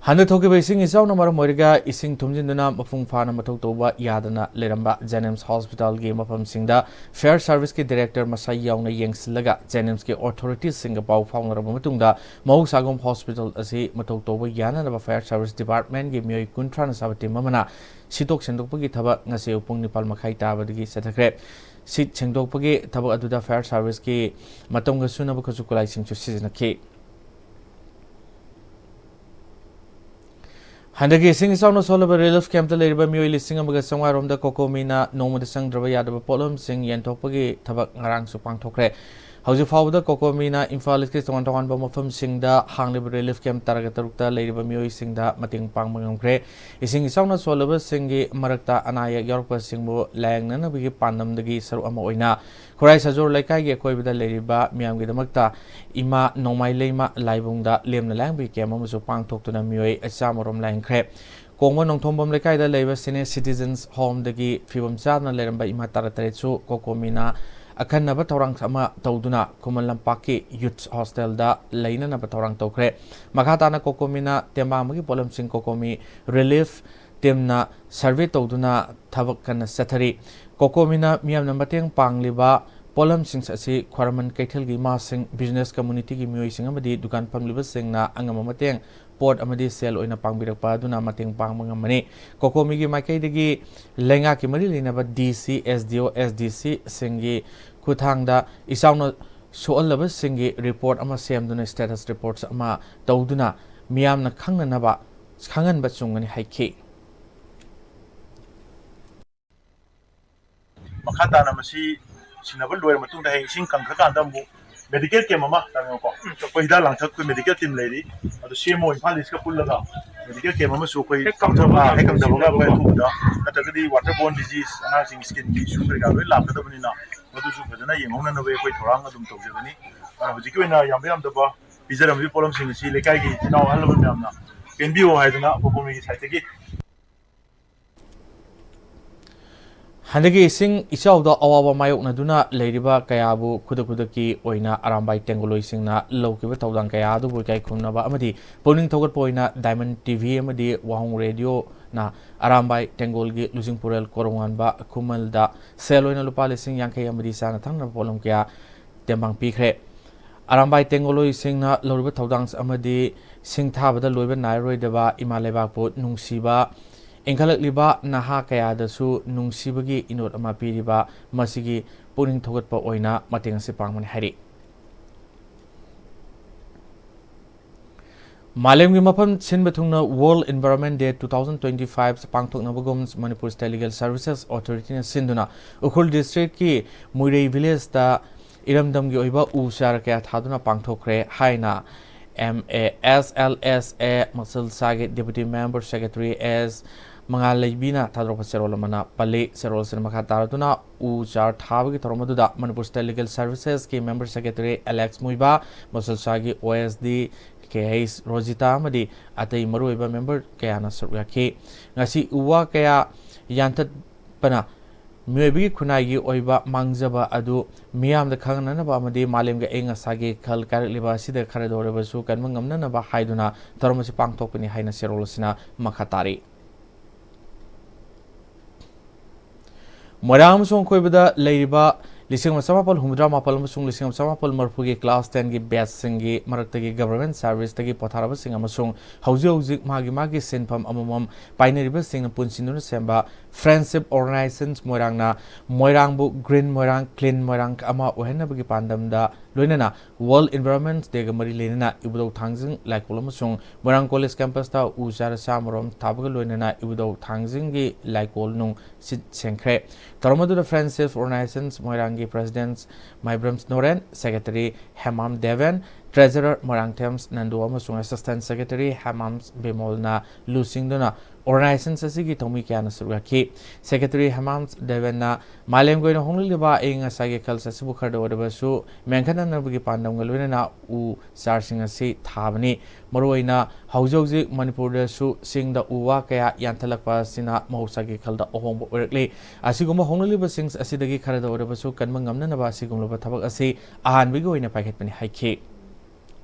ꯍꯟꯗꯛ ꯊꯣꯛꯈꯤꯕ ꯏꯁꯤꯡ ꯏꯆꯥꯎꯅ ꯃꯔꯝ ꯑꯣꯏꯔꯒ ꯏꯁꯤꯡ ꯊꯨꯝꯖꯤꯟꯗꯨꯅ ꯃꯄꯨꯡ ꯐꯥꯅ ꯃꯊꯧ ꯇꯧꯕ ꯌꯥꯗꯅ ꯂꯩꯔꯝꯕ JNIMS hospitalꯒꯤ ꯃꯐꯝꯁꯤꯡꯗ Fire Serviceꯀꯤ director ꯃꯁꯥ ꯌꯥꯎꯅ ꯌꯦꯡꯁꯤꯜꯂꯒ JNIMSꯀꯤ authoritiesꯁꯤꯡꯒ ꯄꯥꯎ ꯐꯥꯎꯅꯔꯕ ꯃꯇꯨꯡꯗ ꯃꯍꯧꯁꯥꯒꯨꯝ hospital ꯑꯁꯤ ꯃꯊꯧ ꯇꯧꯕ ꯌꯥꯅꯅꯕ Fire Service Departmentꯀꯤ ꯃꯤꯑꯣꯏ ꯀꯨꯟꯊ꯭ꯔꯥꯅ ꯁꯥꯕ team ꯑꯃꯅ ꯁꯤꯠꯇꯣꯛ ꯁꯦꯡꯗꯣꯛꯄꯒꯤ ꯊꯕꯛ ꯉꯁꯤ ꯑꯌꯨꯛ ꯄꯨꯡ ꯅꯤꯄꯥꯜ ꯃꯈꯥꯏ ꯇꯥꯕꯗꯒꯤ ꯆꯠꯊꯈ꯭ꯔꯦ꯫ ꯁꯤꯠ ꯁꯦꯡꯗꯣꯛꯄꯒꯤ ꯊꯕꯛ ꯑꯗꯨꯗ Fire Serviceꯀꯤ ꯃꯇꯝꯒ ꯆꯨꯅꯕ ꯈꯨꯠꯁꯨ ꯈꯨꯠꯂꯥꯏꯁꯤꯡꯁꯨ ꯁꯤꯖꯤꯟꯅꯈꯤ꯫ ꯍꯟꯗꯛꯀꯤ ꯏꯁꯤꯡ ꯏꯆꯥꯎꯅ ꯁꯣꯛꯂꯕ relief campꯇ ꯂꯩꯔꯤꯕ ꯃꯤꯑꯣꯏ ꯂꯤꯁꯤꯡ ꯑꯃꯒ ꯆꯥꯝꯃꯉꯥ ꯔꯣꯝꯗ COCOMIꯅ ꯅꯣꯡꯃꯗ ꯆꯪꯗ꯭ꯔꯕ ꯌꯥꯗꯕ ꯄꯣꯠꯂꯝꯁꯤꯡ ꯌꯦꯟꯊꯣꯛꯄꯒꯤ ꯊꯕꯛ ꯉꯔꯥꯡꯁꯨ ꯄꯥꯡꯊꯣꯛꯈ꯭ꯔꯦ꯫ ꯍꯧꯖꯤꯛ ꯐꯥꯎꯕꯗ COCOMIꯅ ꯏꯝꯐꯥꯜ Eastꯀꯤ ꯇꯣꯉꯥꯟ ꯇꯣꯉꯥꯟꯕ ꯃꯐꯝꯁꯤꯡꯗ ꯍꯥꯡꯂꯤꯕ relief camp ꯇꯔꯥꯒ ꯇꯔꯨꯛꯇ ꯂꯩꯔꯤꯕ ꯃꯤꯑꯣꯏꯁꯤꯡꯗ ꯃꯇꯦꯡ ꯄꯥꯡꯕ ꯉꯝꯈ꯭ꯔꯦ꯫ ꯏꯁꯤꯡ ꯏꯆꯥꯎꯅ ꯁꯣꯛꯂꯕꯁꯤꯡꯒꯤ ꯃꯔꯛꯇ ꯑꯅꯥ ꯑꯌꯦꯛ ꯌꯥꯎꯔꯛꯄꯁꯤꯡꯕꯨ ꯂꯥꯌꯦꯡꯅꯅꯕꯒꯤ ꯄꯥꯟꯗꯝꯗꯒꯤ ꯁꯔꯨꯛ ꯑꯃ ꯑꯣꯏꯅ ꯈꯨꯔꯥꯏ ꯁꯖꯣꯔ ꯂꯩꯀꯥꯏꯒꯤ ꯑꯀꯣꯏꯕꯗ ꯂꯩꯔꯤꯕ ꯃꯤꯌꯥꯝꯒꯤꯗꯃꯛꯇ ꯏꯃꯥ ꯅꯣꯡꯃꯥꯏ ꯂꯩꯃ ꯂꯥꯏꯕꯨꯡꯗ ꯂꯦꯝꯅ ꯂꯥꯌꯦꯡꯕꯒꯤ camp ꯑꯃꯁꯨ ꯄꯥꯡꯊꯣꯛꯇꯨꯅ ꯃꯤꯑꯣꯏ ꯆꯥꯝꯃ ꯔꯣꯝ ꯂꯥꯌꯦꯡꯈ꯭ꯔꯦ꯫ ꯀꯣꯡꯕ ꯅꯣꯡꯊꯣꯡꯕꯝ ꯂꯩꯀꯥꯏꯗ ꯂꯩꯕ Senior Citizens Homeꯗꯒꯤ ꯐꯤꯕꯝ ꯆꯥꯗꯅ ꯂꯩꯔꯝꯕ ꯏꯃꯥ ꯇꯔꯥꯇꯔꯦꯠꯁꯨ COCOMIꯅ ꯑꯈꯟꯅꯕ ꯊꯧꯔꯥꯡ ꯑꯃ ꯇꯧꯗꯨꯅ ꯈꯨꯃꯟ ꯂꯝꯄꯥꯛꯀꯤ Youth Hostelꯗ ꯂꯩꯅꯅꯕ ꯊꯧꯔꯥꯡ ꯇꯧꯈ꯭ꯔꯦ꯫ ꯃꯈꯥ ꯇꯥꯅ COCOMIꯅ ꯇꯦꯡꯕꯥꯡꯕꯒꯤ ꯄꯣꯠꯂꯝꯁꯤꯡ COCOMI relief teamꯅ survey ꯇꯧꯗꯨꯅ ꯊꯕꯛ ꯀꯟꯅ ꯆꯠꯊꯔꯤ꯫ COCOMIꯅ ꯃꯤꯌꯥꯝꯅ ꯃꯇꯦꯡ ꯄꯥꯡꯂꯤꯕ ꯄꯣꯠꯂꯝꯁꯤꯡ ꯑꯁꯤ ꯈ꯭ꯋꯥꯏꯔꯝꯕꯟ ꯀꯩꯊꯦꯜꯒꯤ ꯏꯃꯥꯁꯤꯡ, business communityꯒꯤ ꯃꯤꯑꯣꯏꯁꯤꯡ ꯑꯃꯗꯤ ꯗꯨꯀꯥꯟ ꯐꯝꯂꯤꯕꯁꯤꯡꯅ ꯑꯉꯝꯕ ꯃꯇꯦꯡ, ꯄꯣꯠ ꯑꯃꯗꯤ ꯁꯦꯜ ꯑꯣꯏꯅ ꯄꯥꯡꯕꯤꯔꯛꯄ ꯑꯗꯨꯅ ꯃꯇꯦꯡ ꯄꯥꯡꯕ ꯉꯝꯕꯅꯤ꯫ COCOMIꯒꯤ ꯃꯥꯏꯀꯩꯗꯒꯤ ꯂꯩꯉꯥꯛꯀꯤ ꯃꯔꯤ ꯂꯩꯅꯕ DC, SDO, SDCꯁꯤꯡꯒꯤ ꯈꯨꯠꯊꯥꯡꯗ ꯏꯆꯥꯎꯅ ꯁꯣꯛꯍꯜꯂꯕꯁꯤꯡꯒꯤ report ꯑꯃ ꯁꯦꯝꯗꯨꯅ status reports ꯑꯃ ꯇꯧꯗꯨꯅ ꯃꯤꯌꯥꯝꯅ ꯈꯪꯅꯅꯕ ꯈꯪꯍꯟꯕ ꯆꯨꯝꯒꯅꯤ ꯍꯥꯏꯈꯤ꯫ ꯃꯈꯥ ꯇꯥꯅ ꯃꯁꯤ ꯁꯤꯟꯅꯕ ꯂꯣꯏꯔ ꯃꯇꯨꯡꯗ ꯍꯌꯦꯡ ꯏꯁꯤꯡ ꯀꯪꯈ꯭ꯔꯀꯥꯟꯗ ꯑꯃꯨꯛ medical camp ꯑꯃ ꯇꯥꯛꯄꯤꯌꯨꯀꯣ꯫ ꯑꯩꯈꯣꯏ ꯍꯤꯗꯥꯛ ꯂꯥꯡꯊꯛ ꯑꯩꯈꯣꯏ medical team ꯂꯩꯔꯤ, ꯑꯗꯨ CMO ꯏꯝꯐꯥꯜ Eastꯀ ꯄꯨꯜꯂꯒ medical camp ꯑꯃꯁꯨ ꯑꯩꯈꯣꯏ ꯍꯦꯛ ꯀꯪꯊꯕ, ꯄꯥꯡꯊꯣꯛ-, ꯍꯦꯛ ꯀꯪꯊꯕꯒ ꯑꯩꯈꯣꯏ ꯄꯥꯡꯊꯣꯛꯄꯤꯅꯕꯀꯣ꯫ ꯑꯊꯨꯕꯗ, ꯅꯠꯇ꯭ꯔꯒꯗꯤ waterborne disease, ꯑꯉꯥꯡꯁꯤꯡ skinꯒꯤ issue ꯀꯔꯤ ꯀꯔꯥ ꯂꯣꯏ ꯂꯥꯛꯀꯗꯕꯅꯤꯅ ꯃꯗꯨꯁꯨ ꯐꯖꯅ ꯌꯦꯡꯍꯧꯅꯅꯕ ꯑꯩꯈꯣꯏ ꯊꯧꯔꯥꯡ ꯑꯗꯨꯝ ꯇꯧꯖꯒꯅꯤ꯫ ꯑꯗꯨꯅ ꯍꯧꯖꯤꯛꯀꯤ ꯑꯣꯏꯅ ꯌꯥꯝꯕ ꯌꯥꯝꯗꯕ ꯄꯤꯖꯔꯝꯃꯤꯕ ꯄꯣꯠꯂꯝꯁꯤꯡ ꯑꯁꯤ ꯂꯩꯀꯥꯏꯒꯤ ꯏꯆꯤꯟ ꯏꯅꯥꯎ ꯑꯍꯜ ꯂꯃꯟ ꯃꯌꯥꯝꯅ ꯄꯦꯟꯕꯤꯌꯨ ꯍꯥꯏꯗꯅ ꯑꯩꯈꯣꯏ ꯀꯣꯃꯤꯇꯤꯒꯤ siteꯇꯒꯤ ꯍꯟꯗꯛꯀꯤ ꯏꯁꯤꯡ ꯏꯆꯥꯎꯗ ꯑꯋꯥꯕ ꯃꯥꯌꯣꯛꯅꯗꯨꯅ ꯂꯩꯔꯤꯕ ꯀꯌꯥꯕꯨ ꯈꯨꯗꯛ ꯈꯨꯗꯛꯀꯤ ꯑꯣꯏꯅ ꯑꯔꯥꯝꯕꯥꯏ ꯇꯦꯡꯒꯣꯂꯣꯏꯁꯤꯡꯅ ꯂꯧꯈꯤꯕ ꯊꯧꯗꯥꯡ ꯀꯌꯥ ꯑꯗꯨꯕꯨ ꯏꯀꯥꯏ ꯈꯨꯝꯅꯕ ꯑꯃꯗꯤ ꯄꯨꯛꯅꯤꯡ ꯊꯧꯒꯠꯄ ꯑꯣꯏꯅ ꯗꯥꯏꯃꯟ ꯇꯤ ꯚꯤ ꯑꯃꯗꯤ ꯋꯥꯍꯣꯡ ꯔꯦꯗꯤꯑꯣꯅ ꯑꯔꯥꯝꯕꯥꯏ ꯇꯦꯡꯒꯣꯜꯒꯤ ꯂꯨꯆꯤꯡꯄꯨꯔꯦꯜ ꯀꯣꯔꯧꯉꯥꯟꯕ ꯈꯨꯃꯜꯗ ꯁꯦꯜ ꯑꯣꯏꯅ ꯂꯨꯄꯥ ꯂꯤꯁꯤꯡ ꯌꯥꯡꯈꯩ ꯑꯃꯗꯤ ꯆꯥꯅ ꯊꯛꯅꯕ ꯄꯣꯠꯂꯝ ꯀꯌꯥ ꯇꯦꯡꯕꯥꯡ ꯄꯤꯈ꯭ꯔꯦ꯫ ꯑꯔꯥꯝꯕꯥꯏ ꯇꯦꯡꯒꯣꯂꯣꯏꯁꯤꯡꯅ ꯂꯧꯔꯤꯕ ꯊꯧꯗꯥꯡ ꯑꯃꯗꯤ ꯁꯤꯡꯊꯥꯕꯗ ꯂꯣꯏꯕ ꯅꯥꯏꯔꯔꯣꯏꯗꯕ ꯏꯃꯥ ꯂꯩꯕꯥꯛꯄꯨ ꯅꯨꯡꯁꯤꯕ, ꯏꯟꯈꯠꯂꯛꯂꯤꯕ ꯅꯍꯥ ꯀꯌꯥꯗꯁꯨ ꯅꯨꯡꯁꯤꯕꯒꯤ ꯏꯅꯣꯠ ꯑꯃ ꯄꯤꯔꯤꯕ ꯃꯁꯤꯒꯤ ꯄꯨꯛꯅꯤꯡ ꯊꯧꯒꯠꯄ ꯑꯣꯏꯅ ꯃꯇꯦꯡ ꯑꯁꯤ ꯄꯥꯡꯕꯅꯤ ꯍꯥꯏꯔꯤ꯫ ꯃꯥꯂꯦꯝꯒꯤ ꯃꯐꯝ ꯁꯤꯟꯕ ꯊꯨꯡꯅ World Environment Day two thousand twenty five ꯄꯥꯡꯊꯣꯛꯅꯕꯒꯨꯝ Manipur State Legal Services Authority ꯅ ꯁꯤꯟꯗꯨꯅ ꯎꯈ꯭ꯔꯨꯜ district ꯀꯤ ꯃꯨꯏꯔꯩ village ꯇ ꯏꯔꯝꯗꯝꯒꯤ ꯑꯣꯏꯕ ꯎ ꯆꯥꯔ ꯀꯌꯥ ꯊꯥꯗꯨꯅ ꯄꯥꯡꯊꯣꯛꯈ꯭ꯔꯦ ꯍꯥꯏꯅ M A S L S A ꯃꯁꯜꯁꯥꯒꯤ Deputy Member Secretary S ꯃꯉꯥꯜꯂꯩꯕꯤꯅ ꯊꯥꯗꯣꯔꯛꯄ ꯆꯦꯔꯣꯜ ꯑꯃꯅ ꯄꯜꯂꯤ꯫ ꯆꯦꯔꯣꯜꯁꯤꯅ ꯃꯈꯥ ꯇꯥꯔꯗꯨꯅ ꯎ ꯆꯥꯔ ꯊꯥꯕꯒꯤ ꯊꯧꯔꯝ ꯑꯗꯨꯗ ꯃꯅꯤꯄꯨꯔ State Legal Services ꯀꯤ Member Secretary Alex ꯃꯨꯏꯕ, ꯃꯁꯜꯁꯥꯒꯤ O S D K H Rozita ꯑꯃꯗꯤ ꯑꯇꯩ ꯃꯔꯨꯑꯣꯏꯕ member ꯀꯌꯥꯅ ꯁꯔꯨꯛ ꯌꯥꯈꯤ꯫ ꯉꯁꯤ ꯎ ꯋꯥ ꯀꯌꯥ ꯌꯥꯟꯊꯠꯄꯅ ꯃꯤꯑꯣꯏꯕꯒꯤ ꯈꯨꯟꯅꯥꯏꯒꯤ ꯑꯣꯏꯕ ꯃꯥꯡꯖꯕ ꯑꯗꯨ ꯃꯤꯌꯥꯝꯗ ꯈꯪꯍꯟꯅꯕ ꯑꯃꯗꯤ ꯃꯥꯂꯦꯝꯒꯤ ꯑꯏꯪ ꯑꯁꯥꯒꯤ ꯈꯜ ꯀꯥꯏꯔꯛꯂꯤꯕ ꯑꯁꯤꯗ ꯈꯔꯗ ꯑꯣꯏꯔꯕꯁꯨ ꯀꯟꯕ ꯉꯝꯅꯅꯕ ꯍꯥꯏꯗꯨꯅ ꯊꯧꯔꯝ ꯑꯁꯤ ꯄꯥꯡꯊꯣꯛꯄꯅꯤ ꯍꯥꯏꯅ ꯆꯦꯔꯣꯜ ꯑꯁꯤꯅ ꯃꯈꯥ ꯇꯥꯔꯤ꯫ ꯃꯣꯏꯔꯥꯡ ꯑꯃꯁꯨꯡ ꯑꯀꯣꯏꯕꯗ ꯂꯩꯔꯤꯕ ꯂꯤꯁꯤꯡ ꯑꯃ ꯆꯃꯥꯄꯜ ꯍꯨꯝꯐꯨꯇꯔꯥ ꯃꯥꯄꯜ ꯑꯃꯁꯨꯡ ꯂꯤꯁꯤꯡ ꯑꯃ ꯆꯃꯥꯄꯜ ꯃꯔꯤꯐꯨꯒꯤ class ten ꯒꯤ batch ꯁꯤꯡꯒꯤ ꯃꯔꯛꯇꯒꯤ government service ꯇꯒꯤ ꯄꯣꯊꯥꯔꯕꯁꯤꯡ ꯑꯃꯁꯨꯡ ꯍꯧꯖꯤꯛ ꯍꯧꯖꯤꯛ ꯃꯥꯒꯤ ꯃꯥꯒꯤ ꯁꯤꯟꯐꯝ ꯑꯃꯃꯝ ꯄꯥꯏꯅꯔꯤꯕꯁꯤꯡꯅ ꯄꯨꯟꯁꯤꯟꯗꯨꯅ ꯁꯦꯝꯕ Friendship Organizations ꯃꯣꯏꯔꯥꯡꯅ ꯃꯣꯏꯔꯥꯡꯕꯨ Green ꯃꯣꯏꯔꯥꯡ, Clean ꯃꯣꯏꯔꯥꯡ ꯑꯃ ꯑꯣꯏꯍꯟꯅꯕꯒꯤ ꯄꯥꯟꯗꯝꯗ ꯂꯣꯏꯅꯅ World Environment Day ꯒ ꯃꯔꯤ ꯂꯩꯅꯅ ꯏꯕꯨꯙꯧ ꯊꯥꯡꯖꯤꯡ ꯂꯥꯏꯀꯣꯜ ꯑꯃꯁꯨꯡ ꯃꯣꯏꯔꯥꯡ College Campus ꯇ ꯎ ꯆꯥꯔ ꯆꯥꯃꯔꯣꯝ ꯊꯥꯕꯒ ꯂꯣꯏꯅꯅ ꯏꯕꯨꯙꯧ ꯊꯥꯡꯖꯤꯡꯒꯤ ꯂꯥꯏꯀꯣꯜ ꯅꯨꯡ ꯁꯤꯠ ꯁꯦꯡꯈ꯭ꯔꯦ꯫ ꯊꯧꯔꯝ ꯑꯗꯨꯗ Friendship Organizations ꯃꯣꯏꯔꯥꯡꯒꯤ President ꯃꯥꯏꯕ꯭ꯔꯝ Noren, Secretary Hemam Deben, Treasurer Moirangthem ꯅꯟꯗꯨ ꯑꯃꯁꯨꯡ Assistant Secretary ꯍꯦꯃꯥꯝ ꯕꯤꯃꯣꯜꯅ ꯂꯨꯆꯤꯡꯗꯨꯅ organizations ꯑꯁꯤꯒꯤ ꯊꯧꯃꯤ ꯀꯌꯥꯅ ꯁꯔꯨꯛ ꯌꯥꯈꯤ꯫ Secretary ꯍꯦꯃꯥꯝ ꯗꯦꯕꯦꯟꯅ ꯃꯥꯂꯦꯝꯒꯤ ꯑꯣꯏꯅ ꯍꯣꯡꯂꯛꯂꯤꯕ ꯑꯏꯪ ꯑꯁꯥꯒꯤ ꯈꯜ ꯑꯁꯤꯕꯨ ꯈꯔꯗ ꯑꯣꯏꯔꯕꯁꯨ ꯃꯦꯟꯈꯠꯅꯅꯕꯒꯤ ꯄꯥꯟꯗꯝꯒ ꯂꯣꯏꯅꯅ ꯎ ꯆꯥꯔꯁꯤꯡ ꯑꯁꯤ ꯊꯥꯕꯅꯤ꯫ ꯃꯔꯨꯑꯣꯏꯅ ꯍꯧꯖꯤꯛ ꯍꯧꯖꯤꯛ ꯃꯅꯤꯄꯨꯔꯗꯁꯨ ꯆꯤꯡꯗ ꯎ ꯋꯥ ꯀꯌꯥ ꯌꯥꯟꯊꯠꯂꯛꯄ ꯑꯁꯤꯅ ꯃꯍꯧꯁꯥꯒꯤ ꯈꯜꯗ ꯑꯍꯣꯡꯕ ꯑꯣꯏꯔꯛꯂꯤ꯫ ꯑꯁꯤꯒꯨꯝꯕ ꯍꯣꯡꯂꯛꯂꯤꯕꯁꯤꯡ ꯑꯁꯤꯗꯒꯤ ꯈꯔꯗ ꯑꯣꯏꯔꯕꯁꯨ ꯀꯟꯕ ꯉꯝꯅꯅꯕ ꯑꯁꯤꯒꯨꯝꯂꯕ ꯊꯕꯛ ꯑꯁꯤ ꯑꯍꯥꯟꯕꯒꯤ ꯑꯣꯏꯅ ꯄꯥꯏꯈꯠꯄꯅꯤ ꯍꯥꯏꯈꯤ꯫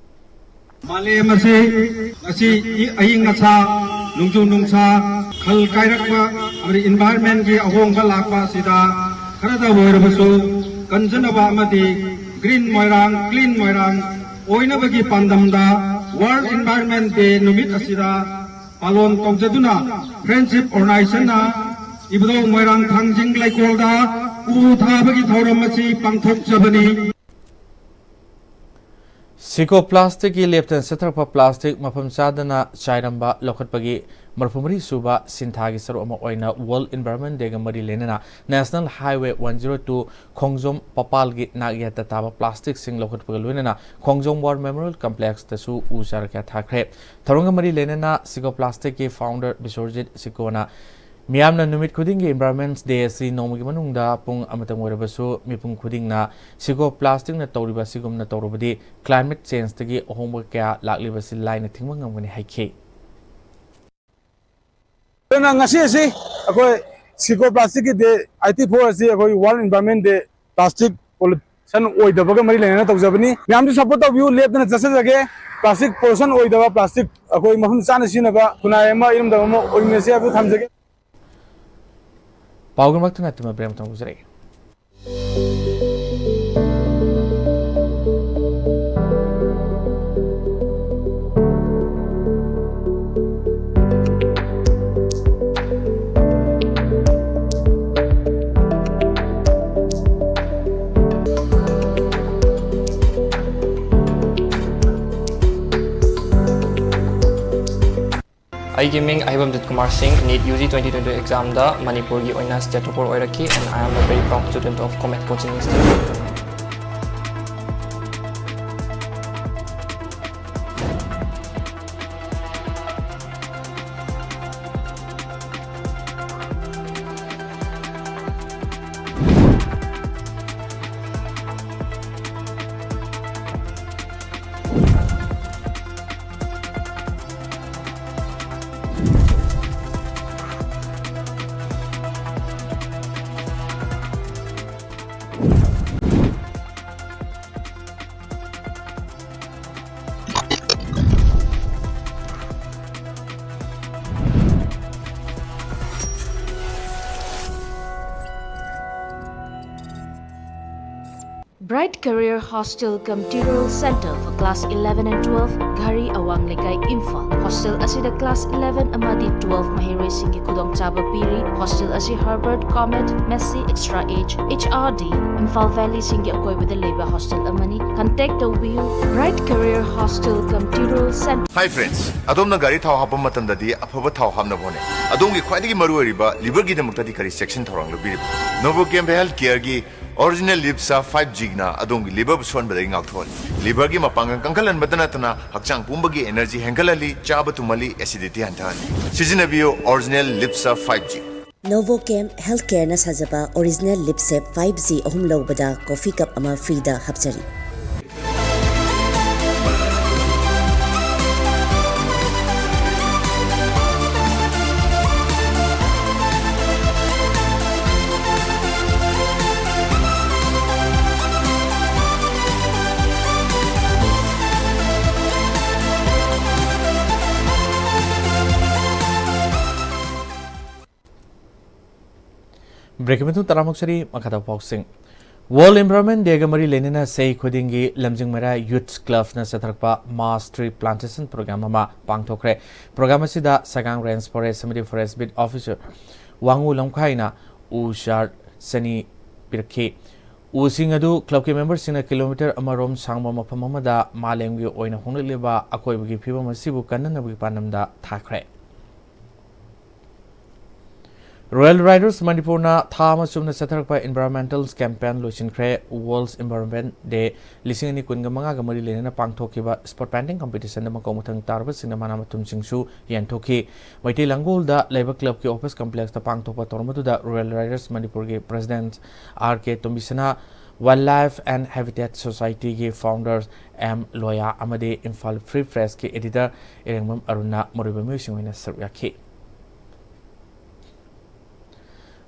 ꯃꯥꯂꯦꯝ ꯑꯁꯤ ꯉꯁꯤ ꯑꯏꯪ ꯑꯁꯥ, ꯅꯣꯡꯖꯨ ꯅꯨꯡꯁꯥ, ꯈꯜ ꯀꯥꯏꯔꯛꯄ ꯑꯃꯗꯤ environment ꯀꯤ ꯑꯍꯣꯡꯕ ꯂꯥꯛꯄ ꯑꯁꯤꯗ ꯈꯔꯗ ꯑꯣꯏꯔꯕꯁꯨ ꯀꯟꯖꯅꯕ ꯑꯃꯗꯤ Green ꯃꯣꯏꯔꯥꯡ, Clean ꯃꯣꯏꯔꯥꯡ ꯑꯣꯏꯅꯕꯒꯤ ꯄꯥꯟꯗꯝꯗ World Environment Day ꯅꯨꯃꯤꯠ ꯑꯁꯤꯗ ꯄꯥꯂꯣꯟ ꯇꯧꯖꯗꯨꯅ Friendship Organization ꯅ ꯏꯕꯨꯙꯧ ꯃꯣꯏꯔꯥꯡ ꯊꯥꯡꯖꯤꯡ ꯂꯩꯀꯣꯜꯗ ꯎ ꯊꯥꯕꯒꯤ ꯊꯧꯔꯝ ꯑꯁꯤ ꯄꯥꯡꯊꯣꯛꯆꯕꯅꯤ꯫ Sicco Plastic ꯀꯤ ꯂꯦꯞꯇꯅ ꯆꯠꯊꯔꯛꯄ plastic ꯃꯐꯝ ꯆꯥꯗꯅ ꯆꯥꯏꯔꯝꯕ ꯂꯧꯈꯠꯄꯒꯤ ꯃꯔꯤꯐꯨ ꯃꯔꯤ ꯁꯨꯕ ꯁꯤꯟꯊꯥꯒꯤ ꯁꯔꯨꯛ ꯑꯃ ꯑꯣꯏꯅ World Environment Day ꯒ ꯃꯔꯤ ꯂꯩꯅꯅ National Highway one zero two ꯈꯣꯡꯖꯣꯝ ꯄꯄꯥꯜꯒꯤ ꯅꯥꯛꯌꯦꯠꯇ ꯇꯥꯕ plastic ꯁꯤꯡ ꯂꯧꯈꯠꯄꯒ ꯂꯣꯏꯅꯅ ꯈꯣꯡꯖꯣꯝ War Memorial Complex ꯇꯁꯨ ꯎ ꯆꯥꯔ ꯀꯌꯥ ꯊꯥꯈ꯭ꯔꯦ꯫ ꯊꯧꯔꯝꯒ ꯃꯔꯤ ꯂꯩꯅꯅ Sicco Plastic ꯀꯤ founder ꯕꯤꯁ꯭ꯋꯖꯤꯠ ꯁꯤꯀꯣꯅ ꯃꯤꯌꯥꯝꯅ ꯅꯨꯃꯤꯠ ꯈꯨꯗꯤꯡꯒꯤ Environment Day ꯑꯁꯤ ꯅꯣꯡꯃꯒꯤ ꯃꯅꯨꯡꯗ ꯄꯨꯡ ꯑꯃꯇꯪ ꯑꯣꯏꯔꯕꯁꯨ ꯃꯤꯄꯨꯝ ꯈꯨꯗꯤꯡꯅ Sicco Plastic ꯅ ꯇꯧꯔꯤꯕ ꯑꯁꯤꯒꯨꯝꯅ ꯇꯧꯔꯕꯗꯤ climate change ꯇꯒꯤ ꯑꯍꯣꯡꯕ ꯀꯌꯥ ꯂꯥꯛꯂꯤꯕꯁꯤ ꯂꯥꯏꯅ ꯊꯤꯡꯕ ꯉꯝꯒꯅꯤ ꯍꯥꯏꯈꯤ꯫ ꯑꯗꯨꯅ ꯉꯁꯤ ꯑꯁꯤ ꯑꯩꯈꯣꯏ Sicco Plastic ꯀꯤ Day eighty four ꯑꯁꯤ ꯑꯩꯈꯣꯏ World Environment Day, plastic pollution ꯑꯣꯏꯗꯕꯒ ꯃꯔꯤ ꯂꯩꯅꯅ ꯇꯧꯖꯕꯅꯤ꯫ ꯃꯌꯥꯝꯁꯨ support ꯇꯧꯕꯤꯌꯨ, ꯂꯦꯞꯇꯅ ꯆꯠꯆꯖꯒꯦ꯫ Plastic pollution ꯑꯣꯏꯗꯕ, plastic ꯑꯩꯈꯣꯏ ꯃꯐꯝ ꯆꯥꯅ ꯁꯤꯖꯤꯟꯅꯕ ꯈꯨꯟꯅꯥꯏ ꯑꯃ, ꯏꯔꯝꯗꯝ ꯑꯃ ꯑꯣꯏꯃꯤꯟꯅꯁꯤ ꯍꯥꯏꯕꯗꯨ ꯊꯝꯖꯒꯦ꯫ ꯄꯥꯎꯒꯤꯗꯃꯛꯇ ꯅꯠꯇꯤꯃ ꯕ꯭ꯔꯦꯝ ꯇꯧꯖꯔꯛꯏ꯫ ꯑꯩꯒꯤ ꯃꯤꯡ ꯑꯍꯩꯕꯝ ꯖꯤꯠ ꯀꯨꯃꯥꯔ ꯁꯤꯡ, NEET UG twenty twenty exam ꯗ ꯃꯅꯤꯄꯨꯔꯒꯤ ꯑꯣꯏꯅ state topper ꯑꯣꯏꯔꯛꯈꯤ, and I am a very proud student of Comet Coaching Institute. Bright Career Hostel cum Tutorial Center for Class eleven and twelve, Ghari, Awang Lekai, Imphal. Hostel ꯑꯁꯤꯗ class eleven ꯑꯃꯗꯤ twelve ꯃꯍꯩꯔꯣꯏꯁꯤꯡꯒꯤ ꯈꯨꯗꯣꯡꯆꯥꯕ ꯄꯤꯔꯤ꯫ Hostel ꯑꯁꯤ Harvard, Comet, Massey, Extra Age, H R D, Imphal Valley ꯁꯤꯡꯒꯤ ꯑꯀꯣꯏꯕꯗ ꯂꯩꯕ hostel ꯑꯃꯅꯤ꯫ Contact ꯇꯧꯕꯤꯌꯨ꯫ Bright Career Hostel cum Tutorial Center. Hi friends, ꯑꯗꯣꯝꯅ ꯒꯥꯔꯤ ꯊꯥꯎ ꯍꯥꯞꯄ ꯃꯇꯝꯗꯗꯤ ꯑꯐꯕ ꯊꯥꯎ ꯍꯥꯞꯅꯕ ꯍꯣꯠꯅꯩ꯫ ꯑꯗꯣꯝꯒꯤ ꯈ꯭ꯋꯥꯏꯗꯒꯤ ꯃꯔꯨꯑꯣꯏꯔꯤꯕ liver ꯒꯤꯗꯃꯛꯇꯗꯤ ꯀꯔꯤ ꯆꯦꯛꯁꯤꯟ ꯊꯧꯔꯥꯡ ꯂꯧꯕꯤꯔꯤꯕ? Novochem Health Care ꯒꯤ Original Lipsa five G ꯅ ꯑꯗꯣꯝꯒꯤ liver ꯕꯨ ꯁꯣꯟꯕꯗꯒꯤ ꯉꯥꯛꯊꯣꯛꯍꯜꯂꯤ꯫ Liver ꯒꯤ ꯃꯄꯥꯡꯒꯜ ꯀꯟꯈꯠꯍꯟꯕꯇ ꯅꯠꯇꯅ ꯍꯛꯆꯥꯡ ꯄꯨꯝꯕꯒꯤ energy ꯍꯦꯟꯒꯠꯍꯜꯂꯤ, ꯆꯥꯕ ꯇꯨꯝꯍꯜꯂꯤ, acidity ꯍꯟꯊꯍꯜꯂꯤ꯫ ꯁꯤꯖꯤꯟꯅꯕꯤꯌꯨ Original Lipsa five G꯫ Novochem Health Care ꯅ ꯁꯥꯖꯕ Original Lipsa five G ꯑꯍꯨꯝ ꯂꯧꯕꯗ coffee cup ꯑꯃ free ꯗ ꯍꯥꯞꯆꯔꯤ꯫ Break ꯀꯤ ꯃꯇꯨꯡ ꯇꯔꯥꯃꯨꯛ ꯁꯔꯤ ꯃꯈꯥ ꯇꯥꯕ ꯄꯥꯎꯁꯤꯡ꯫ World Environment Day ꯒ ꯃꯔꯤ ꯂꯩꯅꯅ ꯆꯍꯤ ꯈꯨꯗꯤꯡꯒꯤ ꯂꯝꯖꯤꯡ ꯃꯩꯔꯥ Youth Club ꯅ ꯆꯠꯊꯔꯛꯄ mass tree plantation program ꯑꯃ ꯄꯥꯡꯊꯣꯛꯈ꯭ꯔꯦ꯫ Program ꯑꯁꯤꯗ ꯁꯒꯥꯡ Range Forest ꯑꯃꯗꯤ Forest Beat Officer ꯋꯥꯉꯨ ꯂꯝꯈꯥꯏꯅ ꯎ ꯆꯥꯔ ꯆꯅꯤ ꯄꯤꯔꯛꯈꯤ꯫ ꯎꯁꯤꯡ ꯑꯗꯨ club ꯀꯤ member ꯁꯤꯡꯅ kilometre ꯑꯃꯔꯣꯝ ꯁꯥꯡꯕ ꯃꯐꯝ ꯑꯃꯗ ꯃꯥꯂꯦꯝꯒꯤ ꯑꯣꯏꯅ ꯍꯣꯡꯂꯛꯂꯤꯕ ꯑꯀꯣꯏꯕꯒꯤ ꯐꯤꯕꯝ ꯑꯁꯤꯕꯨ ꯀꯟꯅꯅꯕꯒꯤ ꯄꯥꯟꯗꯝꯗ ꯊꯥꯈ꯭ꯔꯦ꯫ Royal Riders ꯃꯅꯤꯄꯨꯔꯅ ꯊꯥ ꯑꯃ ꯆꯨꯞꯅ ꯆꯠꯊꯔꯛꯄ environmental campaign ꯂꯣꯏꯁꯤꯟꯈ꯭ꯔꯦ꯫ World Environment Day ꯂꯤꯁꯤꯡ ꯑꯅꯤ ꯀꯨꯟꯒ ꯃꯉꯥꯒ ꯃꯔꯤ ꯂꯩꯅꯅ ꯄꯥꯡꯊꯣꯛꯈꯤꯕ spot painting competition ꯗ ꯃꯀꯣꯛ ꯃꯊꯪ ꯇꯥꯔꯕꯁꯤꯡꯅ ꯃꯅꯥ ꯃꯊꯨꯝꯁꯤꯡꯁꯨ ꯌꯦꯟꯊꯣꯛꯈꯤ꯫ ꯃꯩꯇꯩ ꯂꯥꯡꯒꯣꯜꯗ ꯂꯩꯕ club ꯀꯤ office complex ꯇ ꯄꯥꯡꯊꯣꯛꯄ ꯊꯧꯔꯝ ꯑꯗꯨꯗ Royal Riders ꯃꯅꯤꯄꯨꯔꯒꯤ president R K ꯇꯣꯝꯕꯤꯁꯅꯥ, Wildlife and Habitat Society ꯒꯤ founder M ꯂꯣꯌꯥ ꯑꯃꯗꯤ ꯏꯝꯐꯥꯜ Free Press ꯀꯤ editor ꯏꯔꯦꯡꯕꯝ ꯑꯔꯨꯟꯅ ꯃꯔꯨꯑꯣꯏꯕ ꯃꯤꯑꯣꯏꯁꯤꯡ ꯑꯣꯏꯅ ꯁꯔꯨꯛ ꯌꯥꯈꯤ꯫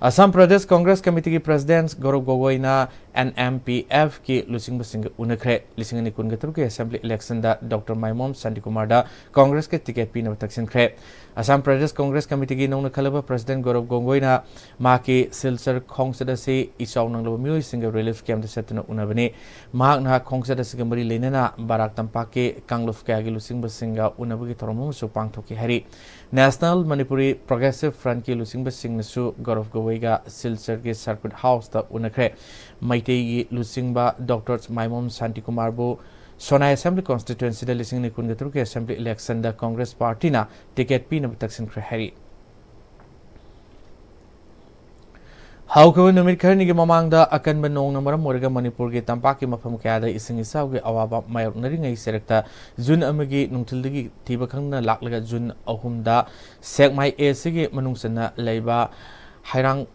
ꯑꯁꯥꯝ ꯄ꯭ꯔꯗꯦꯁ ꯀꯪꯒ꯭ꯔꯦꯁ ꯀꯃꯤꯇꯤꯒꯤ ꯄ꯭ꯔꯁꯤꯗꯦꯟꯠ ꯒꯧꯔꯕ ꯒꯣꯒꯣꯏꯅ ꯑꯦꯟ ꯑꯦꯝ ꯄꯤ ꯑꯦꯐꯀꯤ ꯂꯨꯆꯤꯡꯕꯁꯤꯡꯒ ꯎꯅꯈ꯭ꯔꯦ꯫ ꯂꯤꯁꯤꯡ ꯑꯅꯤ ꯀꯨꯟꯒ ꯇꯔꯨꯛꯀꯤ ꯑꯦꯁꯦꯝꯕ꯭ꯂꯤ ꯏꯂꯦꯛꯁꯟꯗ ꯗꯣꯛꯇꯔ ꯃꯥꯏꯃꯣꯝ ꯁꯥꯟꯇꯤꯀꯨꯃꯥꯔꯗ ꯀꯪꯒ꯭ꯔꯦꯁꯀꯤ ꯇꯤꯀꯦꯠ ꯄꯤꯅꯕ ꯇꯛꯁꯤꯟꯈ꯭ꯔꯦ꯫ ꯑꯁꯥꯝ ꯄ꯭ꯔꯗꯦꯁ ꯀꯪꯒ꯭ꯔꯦꯁ ꯀꯃꯤꯇꯤꯒꯤ ꯅꯧꯅ ꯈꯜꯂꯕ ꯄ꯭ꯔꯁꯤꯗꯦꯟꯠ ꯒꯧꯔꯕ ꯒꯣꯒꯣꯏꯅ ꯃꯍꯥꯛꯀꯤ ꯁꯤꯜꯆꯔ ꯈꯣꯡꯆꯠ ꯑꯁꯤ ꯏꯆꯥꯎ ꯅꯪꯂꯕ ꯃꯤꯑꯣꯏꯁꯤꯡꯒ ꯔꯤꯂꯤꯐ ꯀꯦꯝꯞꯇ ꯆꯠꯇꯨꯅ ꯎꯅꯕꯅꯤ꯫ ꯃꯍꯥꯛꯅ ꯈꯣꯡꯆꯠ ꯑꯁꯤꯒ ꯃꯔꯤ ꯂꯩꯅꯅ ꯕꯔꯥꯛ ꯇꯝꯄꯥꯛꯀꯤ ꯀꯥꯡꯂꯨꯞ ꯀꯌꯥꯒꯤ ꯂꯨꯆꯤꯡꯕꯁꯤꯡꯒ ꯎꯅꯕꯒꯤ ꯊꯧꯔꯝ ꯑꯃꯁꯨ ꯄꯥꯡꯊꯣꯛꯈꯤ ꯍꯥꯏꯔꯤ꯫ ꯅꯦꯁꯅꯦꯜ ꯃꯅꯤꯄꯨꯔꯤ ꯄ꯭ꯔꯣꯒ꯭ꯔꯦꯁꯤꯚ ꯐ꯭ꯔꯟꯠꯀꯤ ꯂꯨꯆꯤꯡꯕꯁꯤꯡꯅꯁꯨ ꯒꯧꯔꯕ ꯒꯣꯒꯣꯏꯒ ꯁꯤꯜꯆꯔꯒꯤ ꯁꯔꯀ꯭ꯌꯨꯠ ꯍꯥꯎꯁꯇ ꯎꯅꯈ꯭ꯔꯦ꯫ ꯃꯩꯇꯩꯒꯤ ꯂꯨꯆꯤꯡꯕ ꯗꯣꯛꯇꯔ ꯃꯥꯏꯃꯣꯝ ꯁꯥꯟꯇꯤꯀꯨꯃꯥꯔꯕꯨ ꯁꯣꯅꯥꯏ ꯑꯦꯁꯦꯝꯕ꯭ꯂꯤ ꯀꯣꯟꯁꯇꯤꯇ꯭ꯋꯦꯟꯁꯤꯗ ꯂꯤꯁꯤꯡ ꯑꯅꯤ ꯀꯨꯟꯒ ꯇꯔꯨꯛꯀꯤ ꯑꯦꯁꯦꯝꯕ꯭ꯂꯤ ꯏꯂꯦꯛꯁꯟꯗ ꯀꯪꯒ꯭ꯔꯦꯁ ꯄꯥꯔꯇꯤꯅ ꯇꯤꯀꯦꯠ ꯄꯤꯅꯕ ꯇꯛꯁꯤꯟꯈ꯭ꯔꯦ ꯍꯥꯏꯔꯤ꯫ ꯍꯧꯈꯤꯕ ꯅꯨꯃꯤꯠ ꯈꯔꯅꯤꯒꯤ ꯃꯃꯥꯡꯗ ꯑꯀꯟꯕ ꯅꯣꯡꯅ ꯃꯔꯝ ꯑꯣꯏꯔꯒ ꯃꯅꯤꯄꯨꯔꯒꯤ ꯇꯝꯄꯥꯛꯀꯤ ꯃꯐꯝ ꯀꯌꯥꯗ ꯏꯁꯤꯡ ꯏꯆꯥꯎꯒꯤ ꯑꯋꯥꯕ ꯃꯥꯌꯣꯛꯅꯔꯤꯉꯩ ꯆꯩꯔꯛꯇ ꯖꯨꯟ ꯑꯃꯒꯤ ꯅꯨꯡꯊꯤꯜꯗꯒꯤ ꯊꯤꯕ ꯈꯪꯗꯅ ꯂꯥꯛꯂꯒ ꯖꯨꯟ ꯑꯍꯨꯝꯗ ꯁꯦꯛꯃꯥꯏ ꯑꯦ ꯁꯤꯒꯤ ꯃꯅꯨꯡ ꯆꯟꯅ ꯂꯩꯕ ꯍꯩꯔꯥꯡ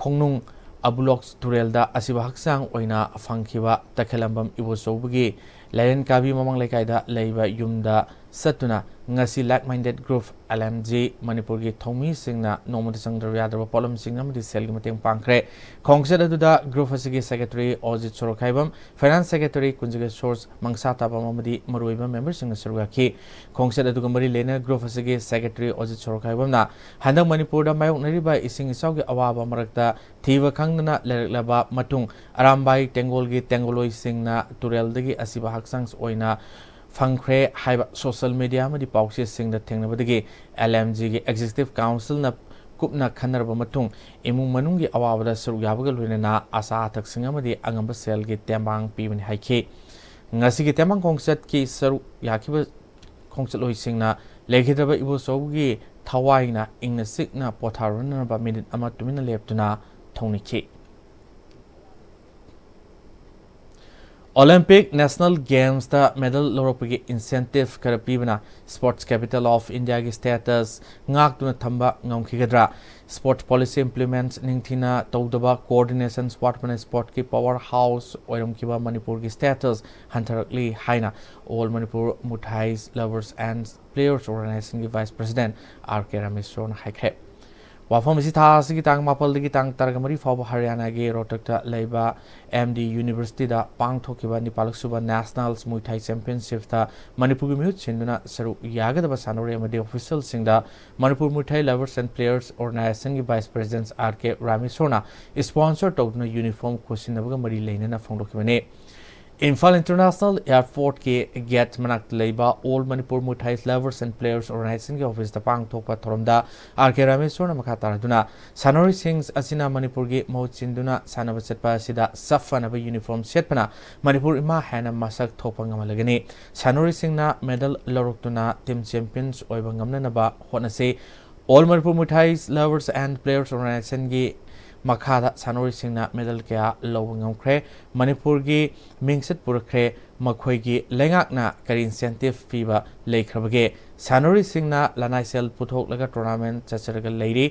ꯈꯣꯡꯅꯨꯡ ꯑꯕꯨꯂꯣꯛ ꯇꯨꯔꯦꯜꯗ ꯑꯁꯤꯕ ꯍꯛꯆꯥꯡ ꯑꯣꯏꯅ ꯐꯪꯈꯤꯕ ꯇꯈꯦꯂꯝꯕꯝ ꯏꯕꯣꯆꯧꯕꯒꯤ ꯂꯥꯏꯔꯦꯟ ꯀꯥꯕꯤ ꯃꯃꯥꯡ ꯂꯩꯀꯥꯏꯗ ꯂꯩꯕ ꯌꯨꯝꯗ ꯆꯠꯇꯨꯅ ꯉꯁꯤ like minded group L M G ꯃꯅꯤꯄꯨꯔꯒꯤ ꯊꯧꯃꯤꯁꯤꯡꯅ ꯅꯣꯡꯃꯗ ꯆꯪꯗ꯭ꯔꯕ ꯌꯥꯗ꯭ꯔꯕ ꯄꯣꯠꯂꯝꯁꯤꯡ ꯑꯃꯗꯤ ꯁꯦꯜꯒꯤ ꯃꯇꯦꯡ ꯄꯥꯡꯈ꯭ꯔꯦ꯫ ꯈꯣꯡꯆꯠ ꯑꯗꯨꯗ ꯒ꯭ꯔꯨꯞ ꯑꯁꯤꯒꯤ ꯁꯦꯀ꯭ꯔꯦꯇꯔꯤ ꯑꯣꯖꯤꯠ ꯁꯣꯔꯣꯛꯈꯥꯏꯕꯝ, ꯐꯥꯏꯅꯥꯟꯁ ꯁꯦꯀ꯭ꯔꯦꯇꯔꯤ ꯀꯨꯟꯖꯒꯦꯁꯣꯔ ꯃꯪꯁꯥ ꯇꯥꯕꯝ ꯑꯃꯗꯤ ꯃꯔꯨꯑꯣꯏꯕ ꯃꯦꯝꯕꯔꯁꯤꯡꯅ ꯁꯔꯨꯛ ꯌꯥꯈꯤ꯫ ꯈꯣꯡꯆꯠ ꯑꯗꯨꯒ ꯃꯔꯤ ꯂꯩꯅꯅ ꯒ꯭ꯔꯨꯞ ꯑꯁꯤꯒꯤ ꯁꯦꯀ꯭ꯔꯦꯇꯔꯤ ꯑꯣꯖꯤꯠ ꯁꯣꯔꯣꯛꯈꯥꯏꯕꯝꯅ ꯍꯟꯗꯛ ꯃꯅꯤꯄꯨꯔꯗ ꯃꯥꯌꯣꯛꯅꯔꯤꯕ ꯏꯁꯤꯡ ꯏꯆꯥꯎꯒꯤ ꯑꯋꯥꯕ ꯃꯔꯛꯇ ꯊꯤꯕ ꯈꯪꯗꯅ ꯂꯩꯔꯛꯂꯕ ꯃꯇꯨꯡ ꯑꯔꯥꯝꯕꯥꯏ ꯇꯦꯡꯒꯣꯜꯒꯤ ꯇꯦꯡꯒꯣꯜꯂꯣꯏꯁꯤꯡꯅ ꯇꯨꯔꯦꯜꯗꯒꯤ ꯑꯁꯤꯕ ꯍꯛꯆꯥꯡ ꯑꯣꯏꯅ ꯐꯪꯈ꯭ꯔꯦ ꯍꯥꯏꯕ ꯁꯣꯁꯤꯌꯦꯜ ꯃꯤꯗꯤꯌꯥ ꯑꯃꯗꯤ ꯄꯥꯎꯆꯦꯁꯤꯡꯗ ꯊꯦꯡꯅꯕꯗꯒꯤ ꯑꯦꯜ ꯑꯦꯝ ꯖꯤꯒꯤ ꯑꯦꯛꯖꯤꯀ꯭ꯌꯨꯇꯤꯚ ꯀꯥꯎꯟꯁꯤꯜꯅ ꯀꯨꯞꯅ ꯈꯟꯅꯔꯕ ꯃꯇꯨꯡ ꯏꯃꯨꯡ ꯃꯅꯨꯡꯒꯤ ꯑꯋꯥꯕꯗ ꯁꯔꯨꯛ ꯌꯥꯕꯒ ꯂꯣꯏꯅꯅ ꯑꯆꯥ ꯑꯊꯛꯁꯤꯡ ꯑꯃꯗꯤ ꯑꯉꯝꯕ ꯁꯦꯜꯒꯤ ꯇꯦꯡꯕꯥꯡ ꯄꯤꯕꯅꯤ ꯍꯥꯏꯈꯤ꯫ ꯉꯁꯤꯒꯤ ꯇꯦꯡꯕꯥꯡ ꯈꯣꯡꯆꯠꯀꯤ ꯁꯔꯨꯛ ꯌꯥꯈꯤꯕ ꯈꯣꯡꯆꯠꯂꯣꯏꯁꯤꯡꯅ ꯂꯩꯈꯤꯗ꯭ꯔꯕ ꯏꯕꯣꯆꯧꯒꯤ ꯊꯋꯥꯏꯅ ꯏꯪꯅ ꯆꯤꯛꯅ ꯄꯣꯊꯥꯔꯨꯅꯅꯕ ꯃꯤꯅꯤꯠ ꯑꯃ ꯇꯨꯃꯤꯟꯅ ꯂꯦꯞꯇꯨꯅ ꯊꯧꯅꯤꯈꯤ꯫ ꯑꯣꯂꯤꯝꯄꯤꯛ ꯅꯦꯁꯅꯦꯜ ꯒꯦꯝꯁꯇ ꯃꯦꯗꯜ ꯂꯧꯔꯛꯄꯒꯤ ꯏꯟꯁꯦꯟꯇꯤꯚ ꯈꯔ ꯄꯤꯕꯅ ꯁ꯭ꯄꯣꯔꯠꯁ ꯀꯦꯄꯤꯇꯦꯜ ꯑꯣꯐ ꯏꯟꯗꯤꯌꯥꯒꯤ ꯁ꯭ꯇꯦꯇꯁ ꯉꯥꯛꯇꯨꯅ ꯊꯝꯕ ꯉꯝꯈꯤꯒꯗ꯭ꯔꯥ? ꯁ꯭ꯄꯣꯔꯠꯁ ꯄꯣꯂꯤꯁꯤ ꯏꯝꯄ꯭ꯂꯤꯃꯦꯟꯠ ꯅꯤꯡꯊꯤꯅ ꯇꯧꯗꯕ, ꯀꯣꯑꯣꯔꯗꯤꯅꯦꯁꯟ ꯋꯥꯠꯄꯅ ꯁ꯭ꯄꯣꯔꯠꯀꯤ ꯄꯥꯋꯔ ꯍꯥꯎꯁ ꯑꯣꯏꯔꯝꯈꯤꯕ ꯃꯅꯤꯄꯨꯔꯒꯤ ꯁ꯭ꯇꯦꯇꯁ ꯍꯟꯊꯔꯛꯂꯤ ꯍꯥꯏꯅ All Manipur Muay Thai Lovers and Players Organizationꯒꯤ ꯚꯥꯏꯁ ꯄ꯭ꯔꯁꯤꯗꯦꯟꯠ ꯑꯥꯔ ꯀꯦ ꯔꯥꯃꯦꯁꯣꯔꯅ ꯍꯥꯏꯈ꯭ꯔꯦ꯫ ꯋꯥꯐꯝ ꯑꯁꯤ ꯊꯥ ꯑꯁꯤꯒꯤ ꯇꯥꯡ ꯃꯥꯄꯜꯗꯒꯤ ꯇꯥꯡ ꯇꯔꯥꯃꯔꯤ ꯐꯥꯎꯕ ꯍꯔꯤꯌꯥꯅꯥꯒꯤ ꯔꯣꯍꯇꯛꯇ ꯂꯩꯕ ꯑꯦꯝ ꯗꯤ ꯌꯨꯅꯤꯚꯔꯁꯤꯇꯤꯗ ꯄꯥꯡꯊꯣꯛꯈꯤꯕ ꯅꯤꯄꯥꯜꯂꯛ ꯁꯨꯕ ꯅꯦꯁꯅꯦꯜꯁ ꯃꯨꯏ ꯊꯥꯏ ꯆꯦꯝꯄꯤꯌꯟꯁꯤꯞꯇ ꯃꯅꯤꯄꯨꯔꯒꯤ ꯃꯤꯍꯨꯠ ꯁꯤꯟꯗꯨꯅ ꯁꯔꯨꯛ ꯌꯥꯒꯗꯕ ꯁꯥꯟꯅꯔꯣꯏ ꯑꯃꯗꯤ ꯑꯣꯐꯤꯁꯤꯌꯦꯜꯁꯤꯡꯗ Manipur Muay Thai lovers and players ꯑꯣꯔꯒꯅꯥꯏꯖꯦꯁꯟꯒꯤ ꯚꯥꯏꯁ ꯄ꯭ꯔꯦꯁꯤꯗꯦꯟꯠ ꯑꯥꯔ ꯀꯦ ꯔꯥꯃꯦꯁꯣꯔꯅ ꯏꯁꯄꯣꯟꯁꯔ ꯇꯧꯗꯨꯅ ꯌꯨꯅꯤꯐꯣꯔꯝ ꯈꯨꯠꯁꯤꯟꯅꯕꯒ ꯃꯔꯤ ꯂꯩꯅꯅ ꯐꯣꯡꯗꯣꯛꯈꯤꯕꯅꯤ꯫ ꯏꯝꯐꯥꯜ ꯏꯟꯇꯔꯅꯦꯁꯅꯦꯜ ꯑꯦꯌꯔꯄꯣꯔꯠꯀꯤ ꯒꯦꯠ ꯃꯅꯥꯛꯇ ꯂꯩꯕ all Manipur Muay Thai lovers and players ꯑꯣꯔꯒꯅꯥꯏꯖꯦꯁꯟꯒꯤ ꯑꯣꯐꯤꯁꯇ ꯄꯥꯡꯊꯣꯛꯄ ꯊꯧꯔꯝꯗ ꯑꯥꯔ ꯀꯦ ꯔꯥꯃꯦꯁꯣꯔꯅ ꯃꯈꯥ ꯇꯥꯔꯗꯨꯅ, ꯁꯥꯟꯅꯔꯣꯏꯁꯤꯡ ꯑꯁꯤꯅ ꯃꯅꯤꯄꯨꯔꯒꯤ ꯃꯍꯨꯠ ꯁꯤꯟꯗꯨꯅ ꯁꯥꯟꯅꯕ ꯆꯠꯄ ꯑꯁꯤꯗ ꯆꯞ ꯃꯥꯟꯅꯕ ꯌꯨꯅꯤꯐꯣꯔꯝ ꯁꯦꯠꯄꯅ ꯃꯅꯤꯄꯨꯔ ꯏꯃꯥ ꯍꯥꯏꯅ ꯃꯁꯛ ꯊꯣꯛꯄ ꯉꯝꯍꯜꯂꯒꯅꯤ꯫ ꯁꯥꯟꯅꯔꯣꯏꯁꯤꯡꯅ ꯃꯦꯗꯜ ꯂꯧꯔꯛꯇꯨꯅ ꯇꯤꯝ ꯆꯦꯝꯄꯤꯌꯟꯁ ꯑꯣꯏꯕ ꯉꯝꯅꯅꯕ ꯍꯣꯠꯅꯁꯤ꯫ All Manipur Muay Thai lovers and players ꯑꯣꯔꯒꯅꯥꯏꯖꯦꯁꯟꯒꯤ ꯃꯈꯥꯗ ꯁꯥꯟꯅꯔꯣꯏꯁꯤꯡꯅ ꯃꯦꯗꯜ ꯀꯌꯥ ꯂꯧꯕ ꯉꯝꯈ꯭ꯔꯦ꯫ ꯃꯅꯤꯄꯨꯔꯒꯤ ꯃꯤꯡꯆꯠ ꯄꯨꯔꯛꯈ꯭ꯔꯦ꯫ ꯃꯈꯣꯏꯒꯤ ꯂꯩꯉꯥꯛꯅ ꯀꯔꯤ ꯏꯟꯁꯦꯟꯇꯤꯚ ꯄꯤꯕ ꯂꯩꯈ꯭ꯔꯕꯒꯦ? ꯁꯥꯟꯅꯔꯣꯏꯁꯤꯡꯅ ꯂꯅꯥꯏ ꯁꯦꯜ ꯄꯨꯊꯣꯛꯂꯒ ꯇꯣꯔꯅꯥꯃꯦꯟꯠ ꯆꯠꯆꯔꯒ ꯂꯩꯔꯤ꯫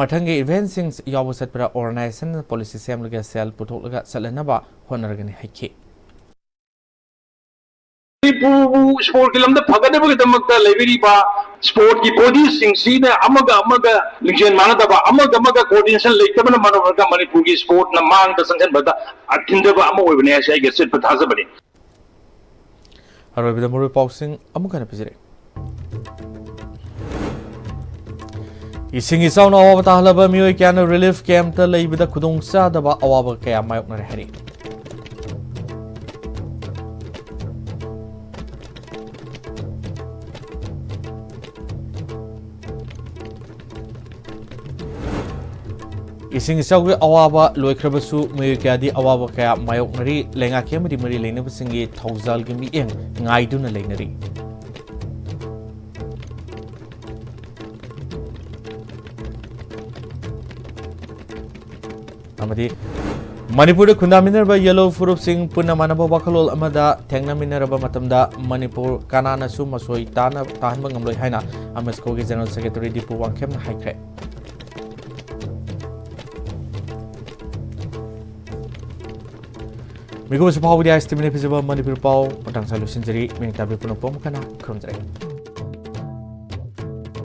ꯃꯊꯪꯒꯤ ꯏꯚꯦꯟꯠꯁꯤꯡ ꯌꯥꯎꯕ ꯆꯠꯄꯗ ꯑꯣꯔꯒꯅꯥꯏꯖꯦꯁꯟꯅ ꯄꯣꯂꯤꯁꯤ ꯁꯦꯝꯂꯒ ꯁꯦꯜ ꯄꯨꯊꯣꯛꯂꯒ ꯆꯠꯍꯟꯅꯕ ꯍꯣꯠꯅꯔꯒꯅꯤ ꯍꯥꯏꯈꯤ꯫ ꯃꯅꯤꯄꯨꯔꯕꯨ ꯁ꯭ꯄꯣꯔꯠꯀꯤ ꯂꯝꯗ ꯐꯒꯠꯅꯕꯒꯤꯗꯃꯛꯇ ꯂꯩꯕꯤꯔꯤꯕ ꯁ꯭ꯄꯣꯔꯠꯀꯤ ꯕꯣꯗꯤꯁꯤꯡꯁꯤꯅ ꯑꯃꯒ ꯑꯃꯒ ꯂꯤꯡꯖꯦꯜ ꯃꯥꯟꯅꯗꯕ, ꯑꯃꯒ ꯑꯃꯒ ꯀꯣꯑꯣꯔꯗꯤꯅꯦꯁꯟ ꯂꯩꯇꯕꯅ ꯃꯔꯝ ꯑꯣꯏꯔꯒ ꯃꯅꯤꯄꯨꯔꯒꯤ ꯁ꯭ꯄꯣꯔꯠꯅ ꯃꯥꯡꯗ ꯆꯪꯁꯤꯟꯕꯗ ꯑꯊꯤꯡꯖꯕ ꯑꯃ ꯑꯣꯏꯕꯅꯤ ꯍꯥꯏꯁꯦ ꯑꯩꯒꯤ ꯑꯆꯦꯠꯄ ꯊꯥꯖꯕꯅꯤ꯫ ꯑꯔꯣꯏꯕꯗ ꯃꯔꯨꯑꯣꯏꯕ ꯄꯥꯎꯁꯤꯡ ꯑꯃꯨꯛ ꯍꯟꯅ ꯄꯤꯖꯔꯤ꯫ ꯏꯁꯤꯡ ꯏꯆꯥꯎꯅ ꯑꯋꯥꯕ ꯇꯥꯍꯜꯂꯕ ꯃꯤꯑꯣꯏ ꯀꯌꯥꯅ ꯔꯤꯂꯤꯐ ꯀꯦꯝꯞꯇ ꯂꯩꯕꯗ ꯈꯨꯗꯣꯡꯆꯥꯗꯕ ꯑꯋꯥꯕ ꯀꯌꯥ ꯃꯥꯌꯣꯛꯅꯔꯦ ꯍꯥꯏꯔꯤ꯫ ꯏꯁꯤꯡ ꯏꯆꯥꯎꯒꯤ ꯑꯋꯥꯕ ꯂꯣꯏꯈ꯭ꯔꯕꯁꯨ ꯃꯤꯑꯣꯏ ꯀꯌꯥꯗꯤ ꯑꯋꯥꯕ ꯀꯌꯥ ꯃꯥꯌꯣꯛꯅꯔꯤ꯫ ꯂꯩꯉꯥꯛꯀꯤ ꯑꯃꯗꯤ ꯃꯔꯤ ꯂꯩꯅꯕꯁꯤꯡꯒꯤ ꯊꯧꯖꯥꯜꯒꯤ ꯃꯤꯠꯌꯦꯡ ꯉꯥꯏꯗꯨꯅ ꯂꯩꯅꯔꯤ꯫ ꯑꯃꯗꯤ ꯃꯅꯤꯄꯨꯔꯗ ꯈꯨꯟꯗꯥꯃꯤꯟꯅꯔꯕ ꯌꯦꯜꯂꯣ ꯐꯨꯔꯨꯞꯁꯤꯡ ꯄꯨꯟꯅ ꯃꯥꯟꯅꯕ ꯋꯥꯈꯜꯂꯣꯟ ꯑꯃꯗ ꯊꯦꯡꯅꯃꯤꯟꯅꯔꯕ ꯃꯇꯝꯗ ꯃꯅꯤꯄꯨꯔ ꯀꯅꯥꯅꯁꯨ ꯃꯁꯣꯏ ꯇꯥꯅ-, ꯇꯥꯍꯟꯕ ꯉꯝꯂꯣꯏ ꯍꯥꯏꯅ ꯑꯃꯦꯁꯀꯣꯒꯤ ꯖꯦꯅꯔꯦꯜ ꯁꯦꯀ꯭ꯔꯦꯇꯔꯤ ꯗꯤꯄꯨ ꯋꯥꯡꯈꯦꯝꯅ ꯍꯥꯏꯈ꯭ꯔꯦ꯫ ꯃꯤꯒꯨꯝꯕꯁꯨ ꯐꯥꯎꯕꯗꯤ ꯑꯥꯏ ꯑꯦꯁ ꯇꯤ ꯚꯤꯅ ꯄꯤꯖꯕ ꯃꯅꯤꯄꯨꯔ ꯄꯥꯎ ꯃꯇꯥꯡ ꯆꯥ ꯂꯣꯏꯁꯤꯟꯖꯔꯤ꯫ ꯃꯤꯡ ꯇꯥꯕꯤ ꯄꯨꯝꯅꯃꯛꯄꯨ ꯑꯃꯨꯛ ꯍꯟꯅ ꯈꯨꯔꯨꯝꯖꯔꯤ꯫